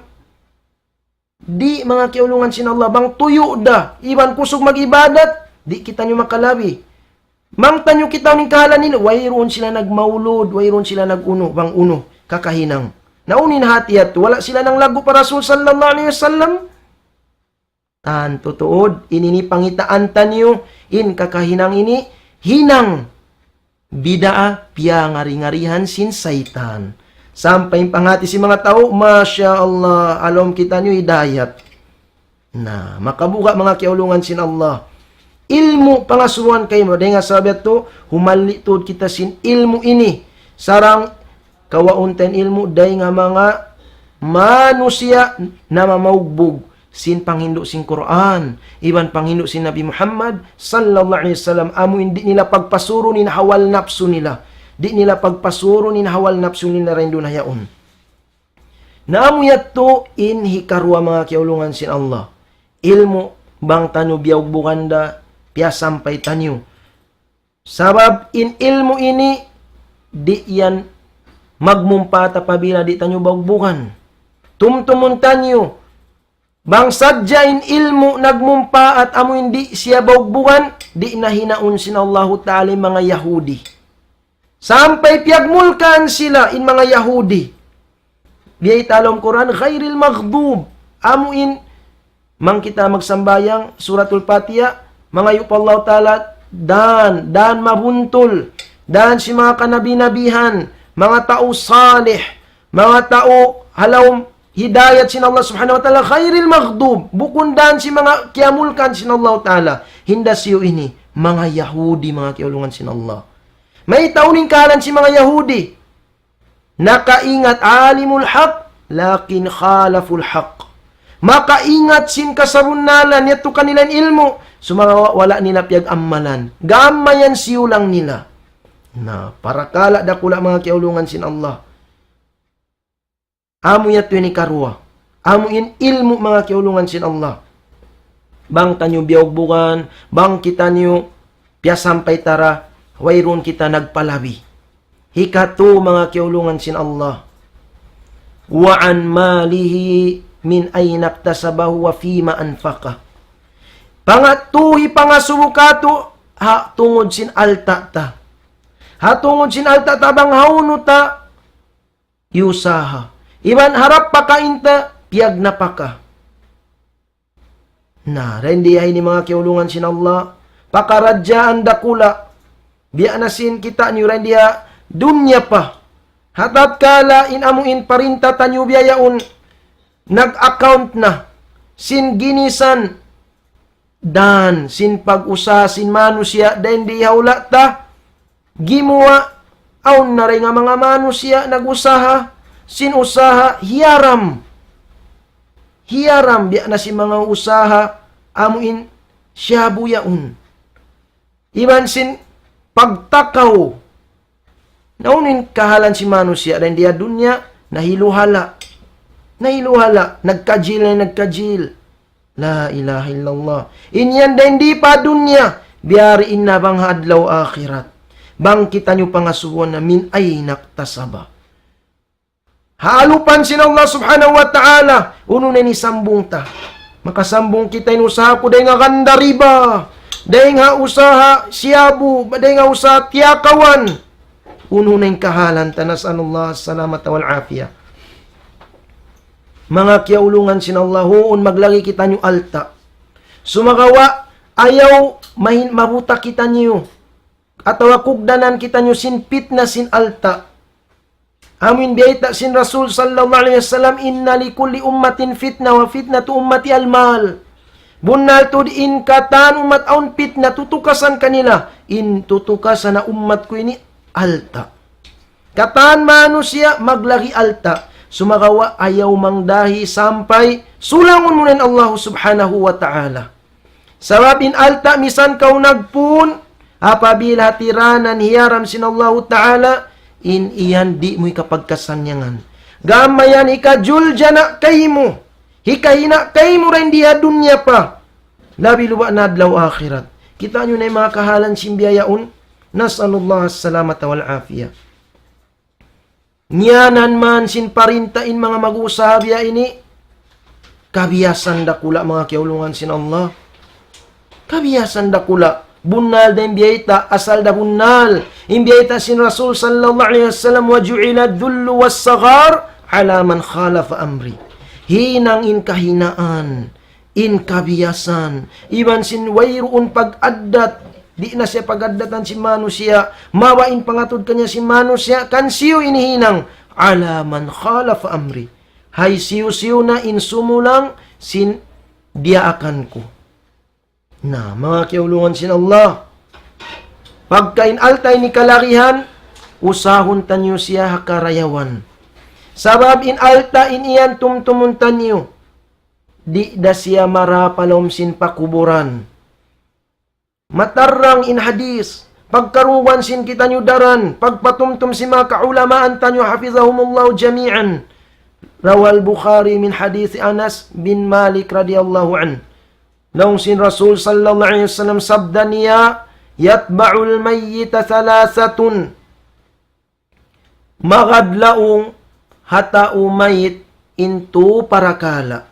di', manga kiyaulungan sin Allah, bang tuyu' da, iban kusug mag-ibadat, di' kitaniyu makalabi. Bang taniyu kitaun in kahalan nila, wayruun sila nagmaulud, wayruun sila nag-unu, bang unu, kakahinang. Na unu in hati yadtu, wala' sila nanglaggu' pa Rasul sallallahu alayhi wasallam. Tantu tuud, in ini pangitaan taniyu, in kakahinang ini, hinang bid'ah, piyangari-ngarihan sin saytan. Sampay in panghati sin manga tau, Masha Allah, ha lawm kitaniyu hidayat. Na, makabuga', manga kiyaulungan sin Allah. Ilmu' pangasubuhan kaymu, dayn ha sabab yadtu, humalli' tuud kita sin ilmu' ini. Sarang kawaun ta in ilmu' dayn ha manga manusiya' namamaugbug sin panghindu' sin Qur'an, iban panghindu' sin Nabi Muhammad sallallahu alayhi wasallam, amu in di' nila pagpasurun in hawa napsu nila. Di' nila pagpasurun in hawa napsu nila dayn duun ha yaun. Na amu yadtu in hikaruwa, manga kiyaulungan sin Allah. Ilmu' bang taniyu biyaugbugan da, piyasampay taniyu. Sabab in ilmu' ini, di' yan magmumpaat apabila di' taniyu baugbugan. Tumtumun taniyu, bang sadja in ilmu' nagmumpaat amu in di' siya baugbugan, di' na hinaun sin Allahu Ta'ala in manga Yahudi. Sampay piyagmulkaan sila in manga Yahudi. Biyayta' ha lawm Qur'an, غير المغضوب. Amu in, bang kita magsambahayang, Suratul Fatiha, mangayu' pa Allah Ta'ala, dan, dan mabuntul, dan sin manga kanabi-nabihan, manga tau salih, manga tau ha lawm hidayat sin Allah Subhanahu wa Ta'ala, غير المغضوب, bukun dan sin manga kiyamulkaan sin Allah Ta'ala. Hinda siyu ini, manga Yahudi, manga kiyaulungan sin Allah. Mayta' unu in kahalan sin manga Yahudi? Nakaingat, علموا الحق لكن خالفوا الحق. Makaingat sin kasabunnalan, yadtu kanila in ilmu', sumagawa' wala' nila piyag-ammalan. Gam mayan siyulang nila. Na, parakala' dakula', manga kiyaulungan sin Allah. Amu yadtu in hikaruwa. Amu in ilmu' manga kiyaulungan sin Allah. Bang taniyu biyugbugan, bang kitaniyu piyasampay ta ra, wayruun kita nagpalabi. Hikatu manga kiyaulungan sin Allah. وعن ماله من أين اكتسبه وفيما أنفقه. Pangatu, hipangasubu katu', ha tungud sin alta' ta. Ha tungud sin alta' ta bang hawnu ta iyusaha. Iban harap pakain ta, piyagnapaka. Na, dayn di ha ini manga kiyaulungan sin Allah, pakaradjaan dakula'. Biya' na sin kitaniyu dayn di ha dunya pa. Ha tatkala in amu in parinta taniyu biya' yaun, nag-account na sin ginisan dan sin pag-usaha sin manusiya' dayn di ha hula' ta, gimuwa', awn na dayn ha manga manusiya' nag-usaha sin usaha hiyaram. Hiyaram, biya' na sin manga usaha amu in shabu yaun. Iban sin pagtakaw. Na unu in kahalan sin manusiya' dayn di ha dunya, nahiluhala'. Nahiluhala', nagkajil na nagkajil. La ilaha illallah. In yan dayn di pa dunya, biyadiin na bang ha adlaw akhirat. Bang kitaniyu pangasubuhan na من أين اكتسبه. Ha alupan sin Allah subhanahu wa ta'ala, unu na in hisambung ta. Makasambung kita in usaha ku dayn ha ganda riba, dayn ha usaha shabu, dayn ha usaha tiyakawan. Unu na in kahalan ta, نسأل الله السلامة والعافية. Manga kiyaulungan sin Allah, huun maglagi' kitaniyu alta'. Sumagawa', ayaw mahin mabuta kitaniyu. Atawa kugdanan kitaniyu sin pitna sin alta'. Amu in biyayta' sin Rasul sallallahu alayhi wasallam, إن لكل أمة فتنة وفتنة أمتي المال. Bunnal tuud in katan ummat awn pitna tutukasan kanila, in tutukasan ha ummat ku ini alta'. Katan manusiya' maglagi' alta', sumagawa' ayaw mangdahi sampay sulangun mu na in Allah subhanahu wa ta'ala. Sabab in alta' misan kaw nagpun, apabila tiranan hiyaram sin Allahu Ta'ala, in iyan di' mu hikapagkasannyangan. Gam mayan hikajuljana' kaymu, hikahina' kaymu dayn di ha dunya pa. Labi luba' na adlaw akhirat. Kitaniyu na in manga kahalan sin biya' yaun. نسأل الله السلامة والعافية. Ngiyanan man sin parinta in manga mag-usaha biya' ini. Kabiyasan dakula' manga kiyaulungan sin Allah. Kabiyasan dakula'. Bunnal da in biyayta', asal da bunnal. In biyayta' sin Rasul sallallahu alayhi wasallam, وجعل الذل والصغار على من خالف أمري. Hinang in kahinaan, in kabiyasan, iban sin wayruun pag-addat, di' na siya pag-addatan sin manusiya', mawa in pangatud kaniya sin manusiya', kan siyu in hinang, على من خالف أمري. Hisiyu-siyu na in sumulang sin diyaakan ku. Na, manga kiyaulungan sin Allah. Pagka in alta' ini kalagihan, usahun taniyu siya ha karayawan. Sabab in alta' in iyan tumtumun taniyu, di' da siya mara pa lawm sin pakuburan. Matarrang in hadith, pagkarungugan sin kitaniyu daran, pagpatumtum sin manga kaulamaan taniyu, حفظهم الله جميعا. رواه البخاري من حديث أنس بن مالك رضي الله عنه. Laung sin Rasul sallallahu alayhi wasallam, sabda niya, يتبع الميت ثلاثة. Magad laung ha tau mayit in tū parakala'.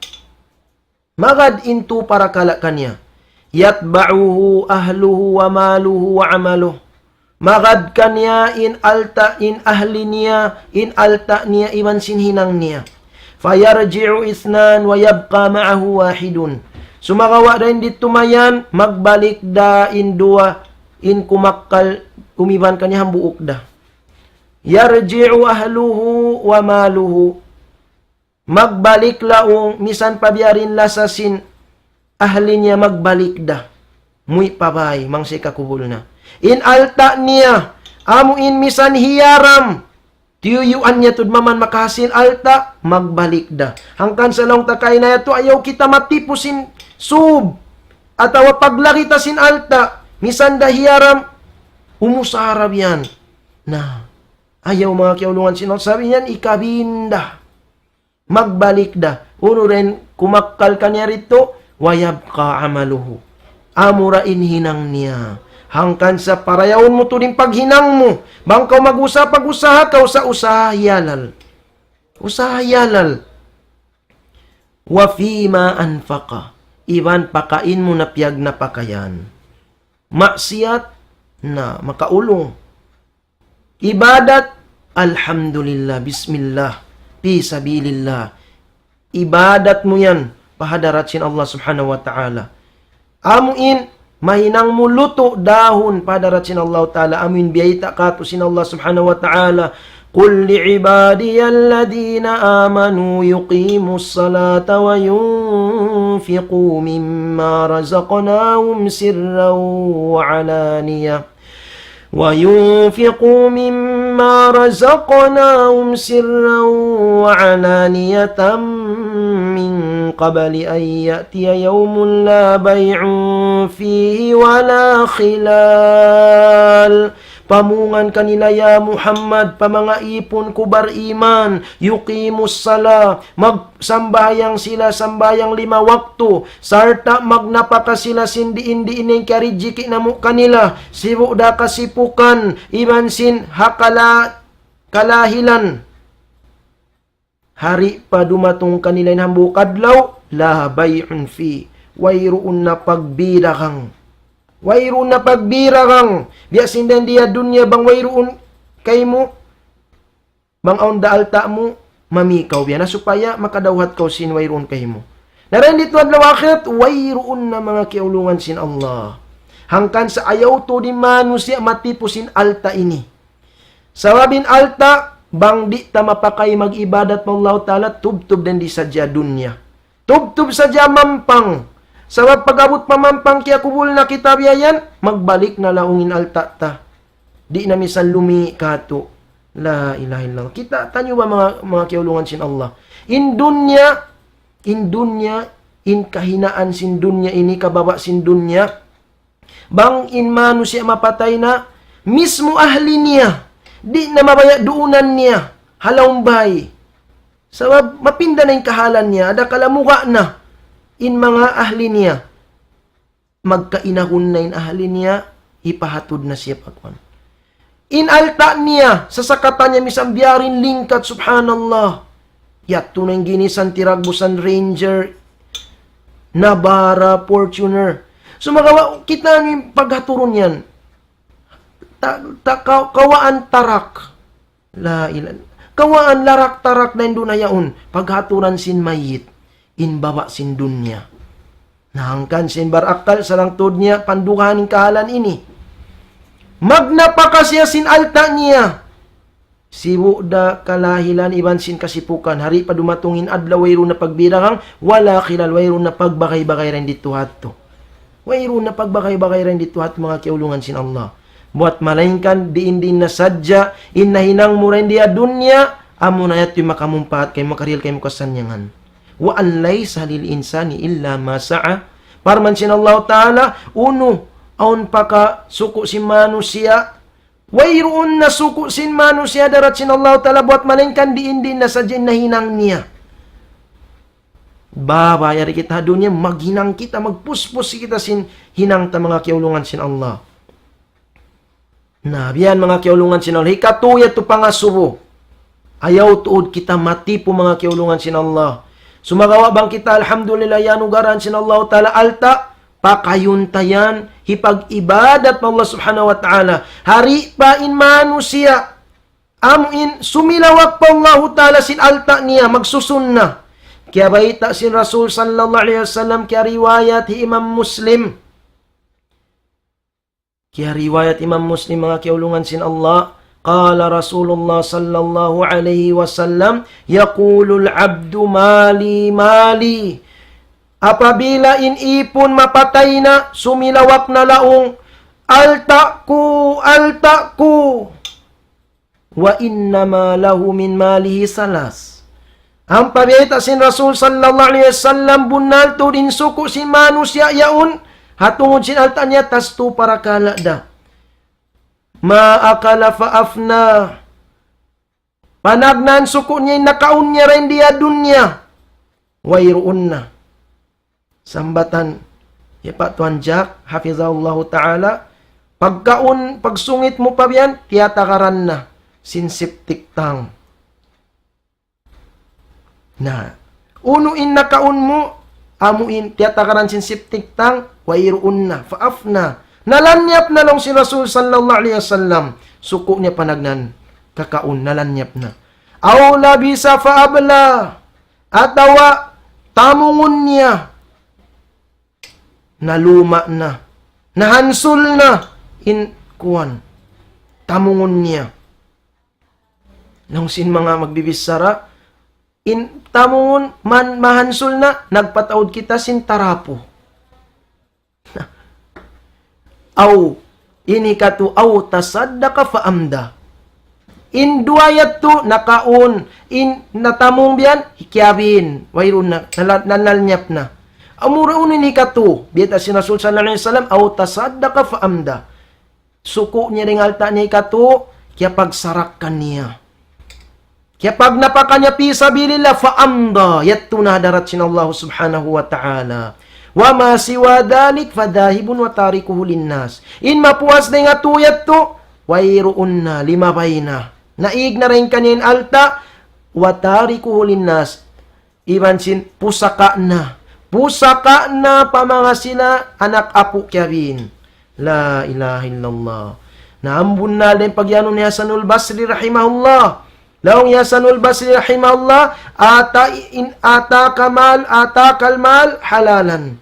Magad in tū parakala' kaniya. يتبعه أهله وماله وعمله. Magad kaniya in alta', in ahli niya, in alta' niya, iban sin hinang niya. فيرجع اثنان ويبقى معه واحد. Sumagawa' dayn didtu mayan, magbalik da in duwa, in kumakkal, umiban kaniya hambuuk da. يرجع أهله وماله. Magbalik laung, misan pa biya' diin lasa sin ahli niya, magbalik da. Muwi' pa bāy, bang sa hikakubul na. In alta' niya, amu in misan hiyaram, tiyuyuan niya tuud maman makahasil alta', magbalik da. Hangkan sa laung ta kaina yadtu, ayaw kita matipu sin sūb, atawa paglari ta sin alta', misan da hiyaram, umusara biyan. Na, ayaw manga kiyaulungan sin Allah, sabab yan ikabinda. Magbalik da. Unu da in kumakkal kaniya didtu, ويبقى عمله. Amura in hinang niya. Hangkan sa parayawun mu tuud in paghinang mu. Bang kaw mag-usaha, pag-usaha kaw sa usaha hiyalal. Usaha hiyalal. وفيما أنفق. Iban pakain mu na piyagnapakayan. Maksiyat na makaulung. Ibadat, alhamdulillah, bismillah, fi sabilillah. Ibadat mu yan pa hadarat sin Allah Subhanahu wa Ta'ala. Amu in mahinang mu lutu' dahun pa hadarat sin Allah Ta'ala, amu in biyayta' katu' sin Allah Subhanahu wa Ta'ala, قل لعبادي الذين آمنوا يقيموا الصلاة وينفقوا مما رزقناهم سرا وعلانية وينفقوا مما رزقناهم سرا وعلانية من قبل أن يأتي يوم لا بيع فيه ولا خلال. Pamungan kanila, ya Muhammad, pa manga ipun ku bariman, يقيموا الصلاة, mag- sambahayang sila sambahayang lima waktu, sarta' magnapaka sila sin diin-diin in kiyarijiki' namu' kanila, sibu' da kasipukan, iban sin ha kala-, kalahilan. Hari pa dumatung kanila in hambuuk adlaw, لا بيع فيه, wayruun na pagbidagang. Wayruun na pagbidagang. Biya' sin dayn di ha dunya bang wayruun kaymu, bang awn da alta' mu, mami kaw biya' na supaya makadawhat kaw sin wayruun kaymu. Na dayn didtu adlaw akhirat, wayruun na manga kiyaulungan sin Allah. Hangkan sa ayaw tuud in manusiya' matipu sin alta' ini. Sabab in alta', bang di' ta mapakay mag-ibadat pa Allah Ta'ala, tubtub dayn di sadja dunya. Tubtub sadja mampang. Sabab pag-abut pa mampang kiyakubul na kita biya' yan, magbalik na laung in alta' ta. Di' na misan lumi' katu'. La ilaha illallah. Kita' taniyu ba manga, manga kiyaulungan sin Allah? In dunya, in dunya, in kahinaan sin dunya ini, kababa' sin dunya. Bang in manusiya' mapatay na, mismu ahli niya, di' na mabaya' duunan niya ha lawm bay. Sabab mapinda na in kahalan niya, adakala muga' na in manga ahli niya. Magkainahun na in ahli niya, hipahatud na siya pa kuwan. In alta' niya, sasakatan niya misan biya' diin lingkat, subhanallah. Yadtu na in ginisan tiragbusan Ranger, Navara, Fortuner. Sumagawa', kita' niyu in paghaturun yan. Ta-, ta-, ka-, kawaan tarak. La ila-, kawaan larak-tarak na in duun ha yaun. Paghaturan sin mayit. In baba' sin dunya. Na hangkan sin barakkal sarang tuud niya pandugahan in kahalan ini. Magnapaka siya sin alta' niya. Sibu' da kalahilan iban sin kasipukan. Hari pa dumatung in adlaw wayruun na pagbidagang, ولا خلال, wayruun na pagbagay-bagay dayn didtu ha yadtu. Wayruun na pagbagay-bagay dayn didtu ha yadtu manga kiyaulungan sin Allah. Buwat malaingkan diin-diin na sadja, in nahinang mu dayn di ha dunya, amuna yadtu in makamumpaat kaymu, makarihil kaymu kasannyangan. وأن ليس للإنسان إلا ما سعى. Parman sin Allah Ta'ala, unu, awn pa kasuku' sin manusiya', wayruun na suku' sin manusiya' darat sin Allah Ta'ala buwat malaingkan diin-diin na sadja in nahinang niya. Baba, yari kita ha dunya, maghinang kita, magpuspus kita sin hinang ta manga kiyaulungan sin Allah. Na, biya' yan manga kiyaulungan sin Allah. Hikatu yadtu pangasubu. Ayaw tuud kita matipu manga kiyaulungan sin Allah. Sumagawa' bang kita, alhamdulillah, iyanugarahan sin Allah Ta'ala alta', pakayun ta yan, hipag-ibadat pa Allah Subhanahu wa Ta'ala. Hari pa in manusiya', amu in sumilawak pa Allah Ta'ala sin alta' niya, magsusun na. Kiyabayta' sin Rasul sallallahu alayhi wasallam, kiyariwayat hi Imam Muslim. Kiyariwayat Imam Muslim, manga kiyaulungan sin Allah, قال رسول الله صلى الله عليه وسلم: يقول العبد مالي مالي. Apabila in ipun mapatay na, sumilawak na laung, "Alta' ku, alta' ku." وإن ما له من ماله ثلاث. Ampa biyayta' sin Rasul sallallahu alayhi wasallam, bunnal tuud in suku' sin manusiya' yaun, ha tungud sin alta' niya, tas tu parakala' da. ما أكل فأفنى. Panagnaan suku' niya in nakaun niya dayn di ha dunya. Wayruun na. Sambatan, ya pa Tuan Jack, hafizahullahu ta'ala, pagkaun, pagsungit mu pa biyan, tiyatagaran na sin septic tank. Na, unu in nakaun mu, amu in tiyatagaran sin septic tank, wayruun na, fa'afna. Nalanyap na laung sin Rasul sallallahu alayhi wasallam, suku' niya panagnaan, kakaun, nalanyap na. Aw labisa fa'abla, atawa tamungun niya, naluma' na, nahansul na, in kuwan, tamungun niya. Laung sin manga magbibichara, in tamungun man mahansul na, nagpataud kita sin tarapu. Aw, ini katu, aw tasaddaqa fa amda. In duwa yadtu nakaun, in natamung biyan, hikiyabin, wayruun na, nala-, nanalnyap na. Amura unu in hikatu, biyayta' sin Rasul sallallahu alayhi wasallam, aw tasaddaqa fa amda. Suku' niya dayn ha alta' niya hikatu, kiyapagsarakkan niya. Kiyapagnapakan niya fi sabilillah, fa amda, yadtu na ha hadarat sin Allah subhanahu wa ta'ala. Wa ma siwa dhalik fa dhahibun wa tarikuhu linnas. In mapuas dayn ha tu yadtu, wayruun na, limabay na. Naig na dayn kaniya in alta', wa tarikuhu linnas. Iban sin pusaka' na. Pusaka' na pa manga sila anak apu' kiyabin. La ilaha illallah. Na amu bunnal dayn pag'iyanun hi Hasanul Basri rahimahullah. Laung hi Hasanul Basri rahimahullah, ata in, ataka mal, atakal mal halalan.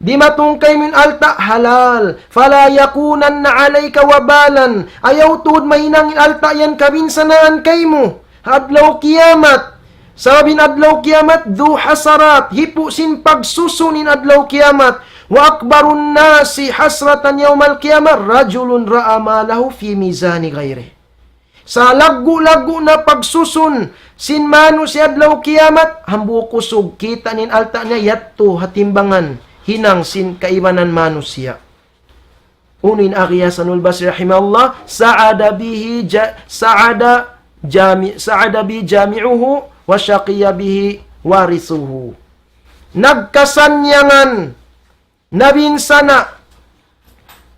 Dimatung kaymu in alta' halal. Fala yakunanna alayka wabalan. Ayaw tuud mahinang in alta' yan kabinsanaan kaymu ha adlaw kiyamat. Sabab in adlaw kiyamat, dhu hasarat, hipu' sin pagsusun in adlaw kiyamat. Wa akbarun nasi hasratan yawmal qiyamah, rajulun ra'a malahu fi mizani ghayrih. Sa laggu'-laggu' na pagsusun sin manusiya' adlaw kiyamat, hambuuk usug kita' niya in alta' niya yadtu ha timbangan hinang sin kaibanan manusiya'. Unu in agi hi Hasanul Basri rahimahullah, sa'ada bihi ja-, sa'ada jami-, sa'ada bihi jami'uhu wa shaqiya bihi warisuhu. Nagkasannyangan, nabinsana',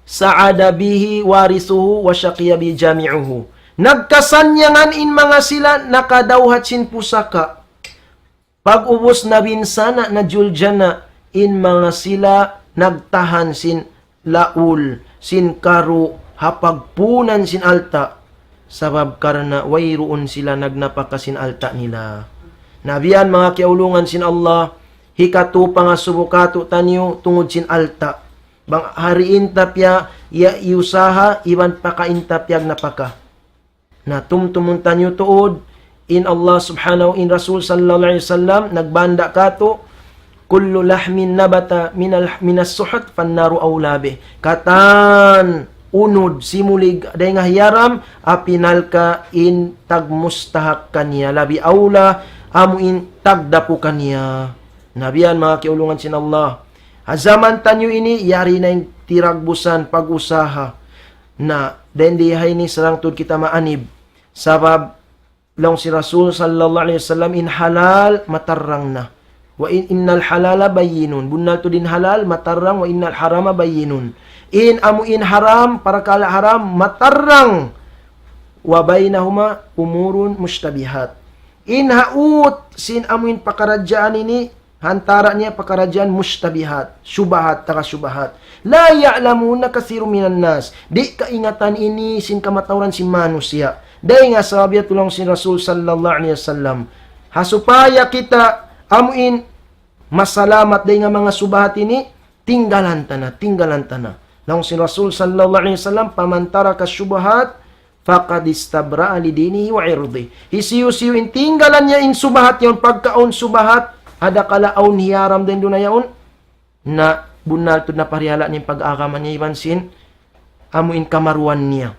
sa'ada bihi warisuhu wa shaqiya bihi jami'uhu. Nagkasannyangan in manga sila nakadawhat sin pusaka'. Pag'ubus nabinsana', najuljana' in manga sila nagtahan sin laul, sin karu', ha pagpuunan sin alta'. Sabab karna' wayruun sila nagnapaka sin alta' nila. Na biya' yan manga kiyaulungan sin Allah, hikatu pangasubu katu'taniyu tungud sin alta'. Bang ha diin ta piya, ya, iyusaha, iban pakain ta piyagnapaka. Na tumtumun taniyu tuud, in Allah subhanahu, in Rasul sallallahu alayhi wasallam, nagbanda' katu', kullu lahmin nabata minal, minas suhut fannaru awla bih. Katan unud simulig dayn ha hiyaram, api narka' in tagmustahak kaniya. Labi awla, amu in tagdapu kaniya. Na biya' yan manga kiyaulungan sin Allah. Ha jaman taniyu ini, yari na in tiragbusan pag-usaha. Na, dayn di ha ini sarang tuud kita maanib. Sabab, laung sin Rasul sallallahu alayhi wasallam, in halal matarrang na. Wa in, innal halala bayyinun. Bunnal tuud in halal matarrang, wa innal harama bayyinun. In amu in haram, parakala' haram, matarrang. Wa baynahuma umurun mushtabihat. In ha ut sin amu in pakaradjaan ini, ha antara' niya pakaradjaan mushtabihat, shubahat, taga shubahat. La ya'lamuhunna kathirun minan nas. Di' kaingatan ini sin kamatauran sin manusiya'. Dayn ha sabab yadtu laung sin Rasul sallallahu alayhi wasallam. Ha supaya kita amu in masalamat dayn ha manga shubahat ini, tinggalan ta na, tinggalan ta na. Laung sin Rasul sallallahu alayhi wasallam, faman taraka shubahat, faqad istabra'a li dinihi wa irdih. Hisiyu-siyu in tinggalan niya in shubahat yaun, pagkaun shubahat, adakala awn hiyaram dayn duun yaun, na bunnal tuud na parihala' niya in pag-agama niya iban sin, amu in kamaruan niya.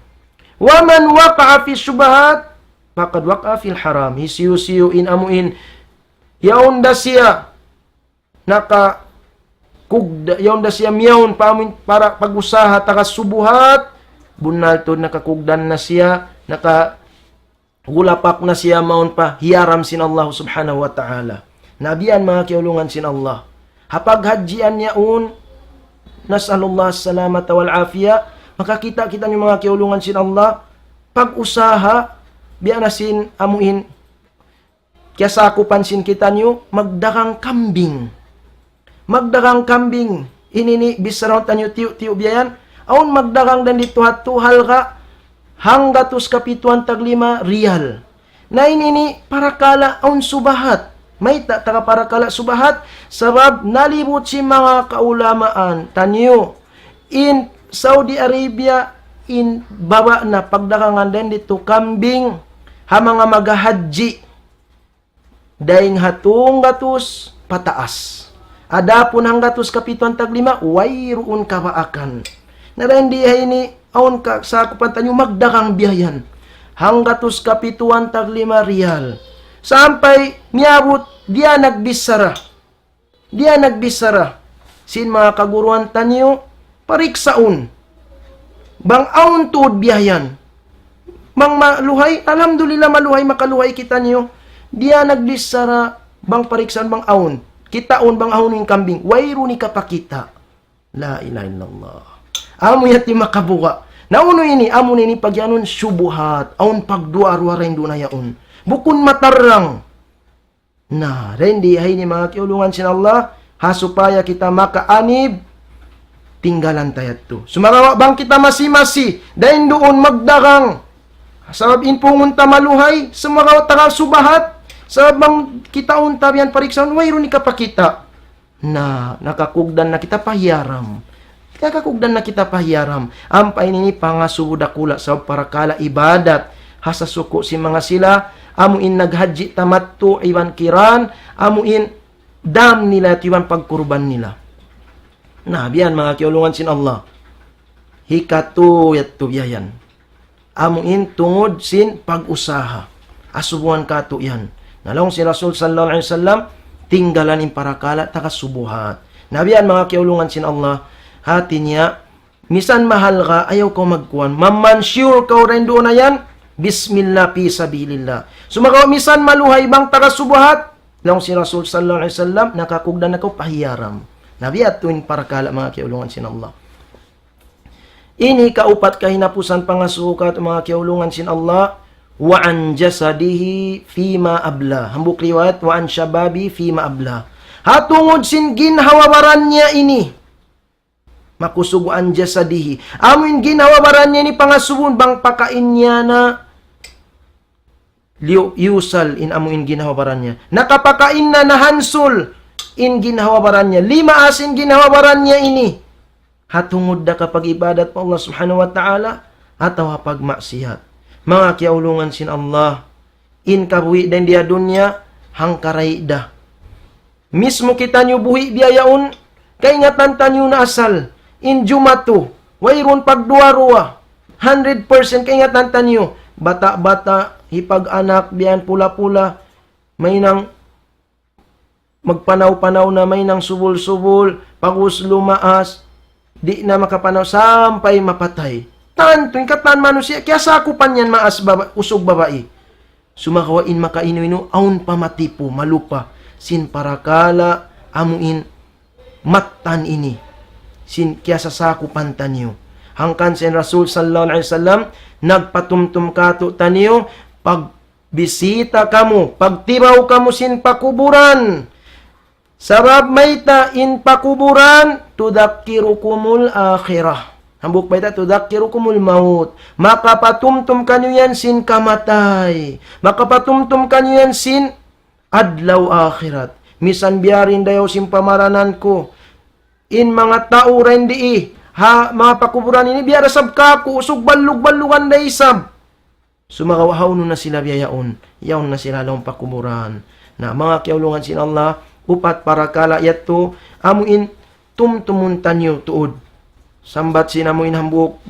Wa man waqa'a fi shubahat, faqad waqa'a fil haram. Hisiyu-siyu in amu in, yaun da siya, naka kugda, yaun da siya miyawn pa amu in para pag-usaha taga shubuhat, bunnal tuud nakakugdan na siya, naka, gulapak na siya mawn pa hiyaram sin Allah subhanahu wa ta'ala. Na biya' yan manga kiyaulungan sin Allah. Ha paghajjian yaun, نسأل الله السلامة والعافية, makakita' kitaniyu manga kiyaulungan sin Allah, pag-usaha, biya' na sin amuin, kiyasakupan sin kitaniyu, magdagang kambing. Magdagang kambing, ini ini, bichara taniyu tiyu'-tiyu' biya' yan, awn magdagang dayn didtu ha tu halga', hanggatus kapituan taglima riyal. Na ini ini parakala' awn subahat. Mayta' taga parakala' subahat, sabab nalibut sin manga kaulamaan taniyu. In Saudi Arabia, in baba' na pagdagangan dayn didtu kambing, ha manga maghahajji. Dayn ha tunggatus pataas. Adapun hanggatus kapituan taglima, wayruun kabaakan. Na dayn di ha ini, awn kasakupan taniyu magdagang biya' yan. Hanggatus kapituan taglima riyal. Sampay miyabut, diya nagbichara. Diya nagbichara. Sin manga kaguruan taniyu, pariksaun. Bang awn tuud biya' yan. Bang maluhay, alhamdulillah maluhay, makaluhay kitaniyu. Diya nagbichara, bang pariksaun bang awn. Kitaun bang awn in kambing. Wayruun hikapakita'. La ilaha illallah. Amu yadtu in makabuga'. Na unu ini, amu ini pagiyanun subuhat. Awn pagduwa-ruwa dayn duun ha yaun. Bukun matarrang. Na, dayn di ha ini manga kiyaulungan sin Allah, ha supaya kita makaanib, tinggalan ta yadtu. Sumagawa' bang kita masi-masi, dayn duun magdagang. Sabab in pungun ta maluhay, sumagawa' taga subahat, sabab bang kitaun ta biya' yan pariksaun, wayruun hikapakita'. Na, nakakugdan na kita pa hiyaram. Nakakugdan na kita pa hiyaram. Ampa ini ini pangasubu dakula' sabab parakala' ibadat. Ha sasuku' sin manga sila, amu in naghajji tamattu' iban kiran, amu in dam nila yadtu iban pagkurban nila. Na, biya' yan manga kiyaulungan sin Allah. Hikatu yadtu biya' yan. Amu in tungud sin pag-usaha. Asubuhan katu' yan. Na laung sin Rasul sallallahu alayhi wasallam, tinggalan in parakala' taga subuhat. Na biya' yan manga kiyaulungan sin Allah. Hati niya, misan mahalga', ayaw kaw magkuan. Maman sure kaw dayn duun na yan, bismillah fi sabilillah. Sumagawa' misan maluhay bang taga subuhat, laung sin Rasul sallallahu alayhi wasallam, nakakugdan na kaw pa hiyaram. Na biya' yadtu in parakala' manga kiyaulungan sin Allah. Ini kaupat kahinapusan pangasubu katu' manga kiyaulungan sin Allah, وعن جسده فيما أبلى. Hambuuk riwayat, وعن شبابه فيما أبلى. Ha tungud sin ginhawa-baran niya ini. Makusug وعن جسده. Amu in ginhawa-baran niya ini pangasubun bang pakain niya na liyu-, yusal in amu in ginhawa-baran niya. Nakapakain na, nahansul in ginhawa-baran niya. Limaas in ginhawa-baran niya ini. Ha tungud da kapag-ibadat pa Allah Subhanahu wa Ta'ala, atawa pagmaksiyat. Manga kiyaulungan sin Allah, in kabuhi' dayn di ha dunya, hangkaray da. Mismu kitaniyu buhi' biya' yaun, kaingatan taniyu na asal, in jumatu, wayruun pagduwa-ruwa, hundred percent kaingatan taniyu, bata'-bata', hipag-anak, biya' yan pula-pula, mahinang magpanaw-panaw na, mahinang subul-subul, pag'ubus lumaas, di' na makapanaw sampay mapatay. Tantu, in katan manusiya', kiyasakupan yan maas baba-, usug babai. Sumagawa' in makainu-inu, awn pa matipu, malupa, sin parakala', amu in mattan ini, sin kiyasasakupan taniyu. Hangkan sin Rasul sallallahu alayhi wasallam, nagpatumtum katu' taniyu, pagbisita kamu, pagtibaw kamu sin pakuburan. Sabab mayta', in pakuburan, تذكركم الآخرة. Hambuuk bayta', تذكركم الموت. Makapatumtum kaniyu yan sin kamatay. Makapatumtum kaniyu yan sin adlaw akhirat. Misan biya' diin dayaw sin pamaranan ku, in manga tau dayn di, ha manga pakuburan ini, biya' da isab kaku', usug ballug-ballugan da isab. Sumagawa' hawnu na sila biya' yaun, yaun na sila ha lawm pakuburan. Na, manga kiyaulungan sin Allah, upat parakala' yadtu, amu in tumtumun taniyu tuud. Sambat sin amu in hambuuk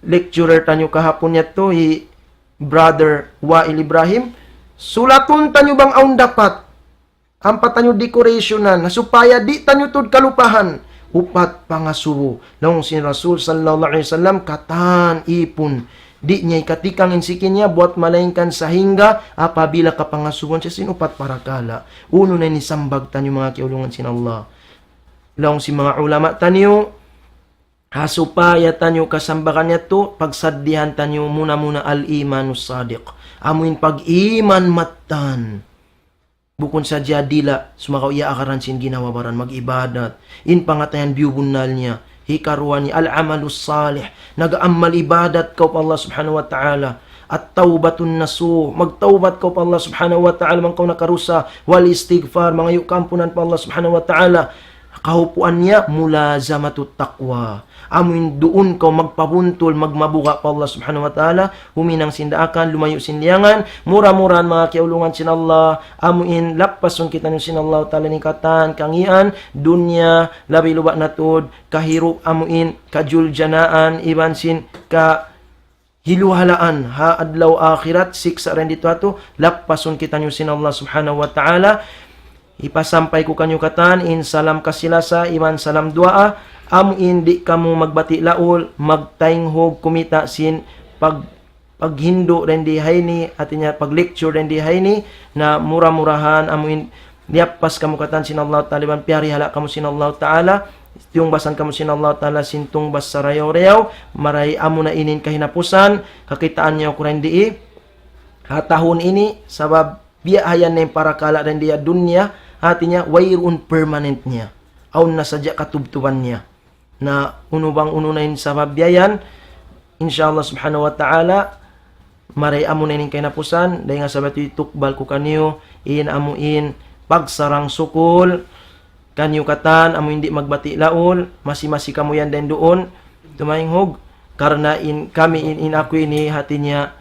lecturer taniyu kahapun yadtu, hi Brother Wail Ibrahim, sulatun taniyu bang awn dapat. Ampa taniyu decorationan, na supaya di' taniyu tuud kalupahan. Upat pangasubu. Laung sin Rasul sallallahu alayhi wasallam, katan ipun Di' niya hikatikang in siki niya buat malaingkan sahingga apabila kapangasubuhan siya sin upat parakala'. Unu na ini sambag taniyu manga kiyaulungan sin Allah. Laung sin manga ulama taniyu, ha supaya taniyu kasambagan yadtu, pagsaddihan taniyu muna-muna al-imanus sadiq. Amu in pag-iman mattan. Bukun sadja dila', sumagawa' iyaagaran sin ginhawa-baran, mag-ibadat. In pangatayan biyu bunnal niya. Hikaruwa niya, al-amalus salih. Nag-amal ibadat kaw pa Allah subhanahu wa ta'ala. At-tawbatun nasuh. Magtawbat kaw pa Allah subhanahu wa ta'ala, bang kaw nakarusa. Wal istighfar, mangayu' kaampunan pa Allah subhanahu wa ta'ala. Kahupuan niya, mulazamatut taqwa. Amu in duun kaw magpabuntul, magmabuga' pa Allah subhanahu wa ta'ala, huminang sin daakan, lumayu' sin liyangan, mura-murahan manga kiyaulungan sin Allah, amu in lappasun kitaniyu sin Allah ta'ala ini katan, kangīan, dunya, labi luba' na tuud, kahiru-, amu in, kajuljanaan, iban sin, ka-, hiluhalaan ha adlaw akhirat, siksa' dayn ditu ha yadtu, lappasun kitaniyu sin Allah subhanahu wa ta'ala. Hipasampay ku kaniyu katan in salam kasi-lasa iban salam duwaa, amu in di' kamu magbati' laul, magtaynghug kumita' sin pag-, paghindu' dayn di ha ini, hati niya pag-lecture dayn di ha ini, na mura-murahan amu in liyappas kamu katan sin Allah Ta'ala, iban piyarihala' kamu sin Allah Ta'ala, tiyungbasan kamu sin Allah Ta'ala sin tungbas sarayaw-rayaw, marayaw amu na ini in kahinapusan, kakitaan niyu aku dayn di, ha tahun ini, sabab biya' ha yan na in parakala' dayn di ha dunya, hati niya, wayruun permanent niya. Awn na sadja katubtuban niya. Na unu bang unu na in sabab biya' yan, insya Allah subhanahu wa ta'ala, marayaw amu na ini in kahinapusan, dayn ha sabab yadtu hitukbal ku kaniyu, in amu in pagsarang-sukul, kaniyu katan, amu in di' magbati' laul, masi-masi kamu yan dayn duun, tumaynghug, karna' in kami in, in aku ini hati niya,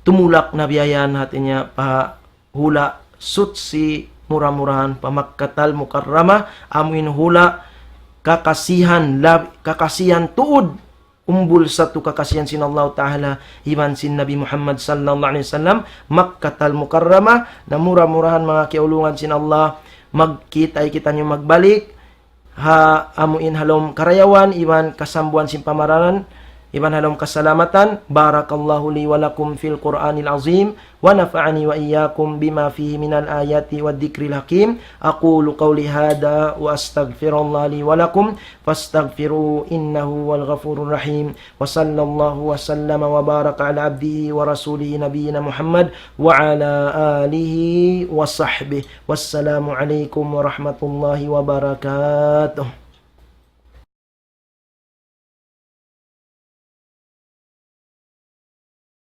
tumulak na biya' yan hati niya pa hula' suchi mura-murahan pa Makkatal Mukarramah, amu in hula' kakasihan, lab-, kakasihan tuud, umbul satu kakasihan sin Allah Ta'ala, iban sin Nabi Muhammad sallallahu alayhi wasallam, Makkatal Mukarramah, na mura-murahan manga kiyaulungan sin Allah, magkita' kitaniyu magbalik, ha amu in ha lawm karayawan, iban kasambuhan sin pamaranan, iban ha lawm kasalamatan. بارك الله لي ولكم في القرآن العظيم، ونفعني وإياكم بما فيه من الآيات والذكر الحكيم. أقول قولي هذا وأستغفر الله لي ولكم، فاستغفروه إنه هو الغفور الرحيم. وصلى الله وسلم وبارك على عبده ورسوله نبينا محمد وعلى آله وصحبه. والسلام عليكم ورحمة الله وبركاته.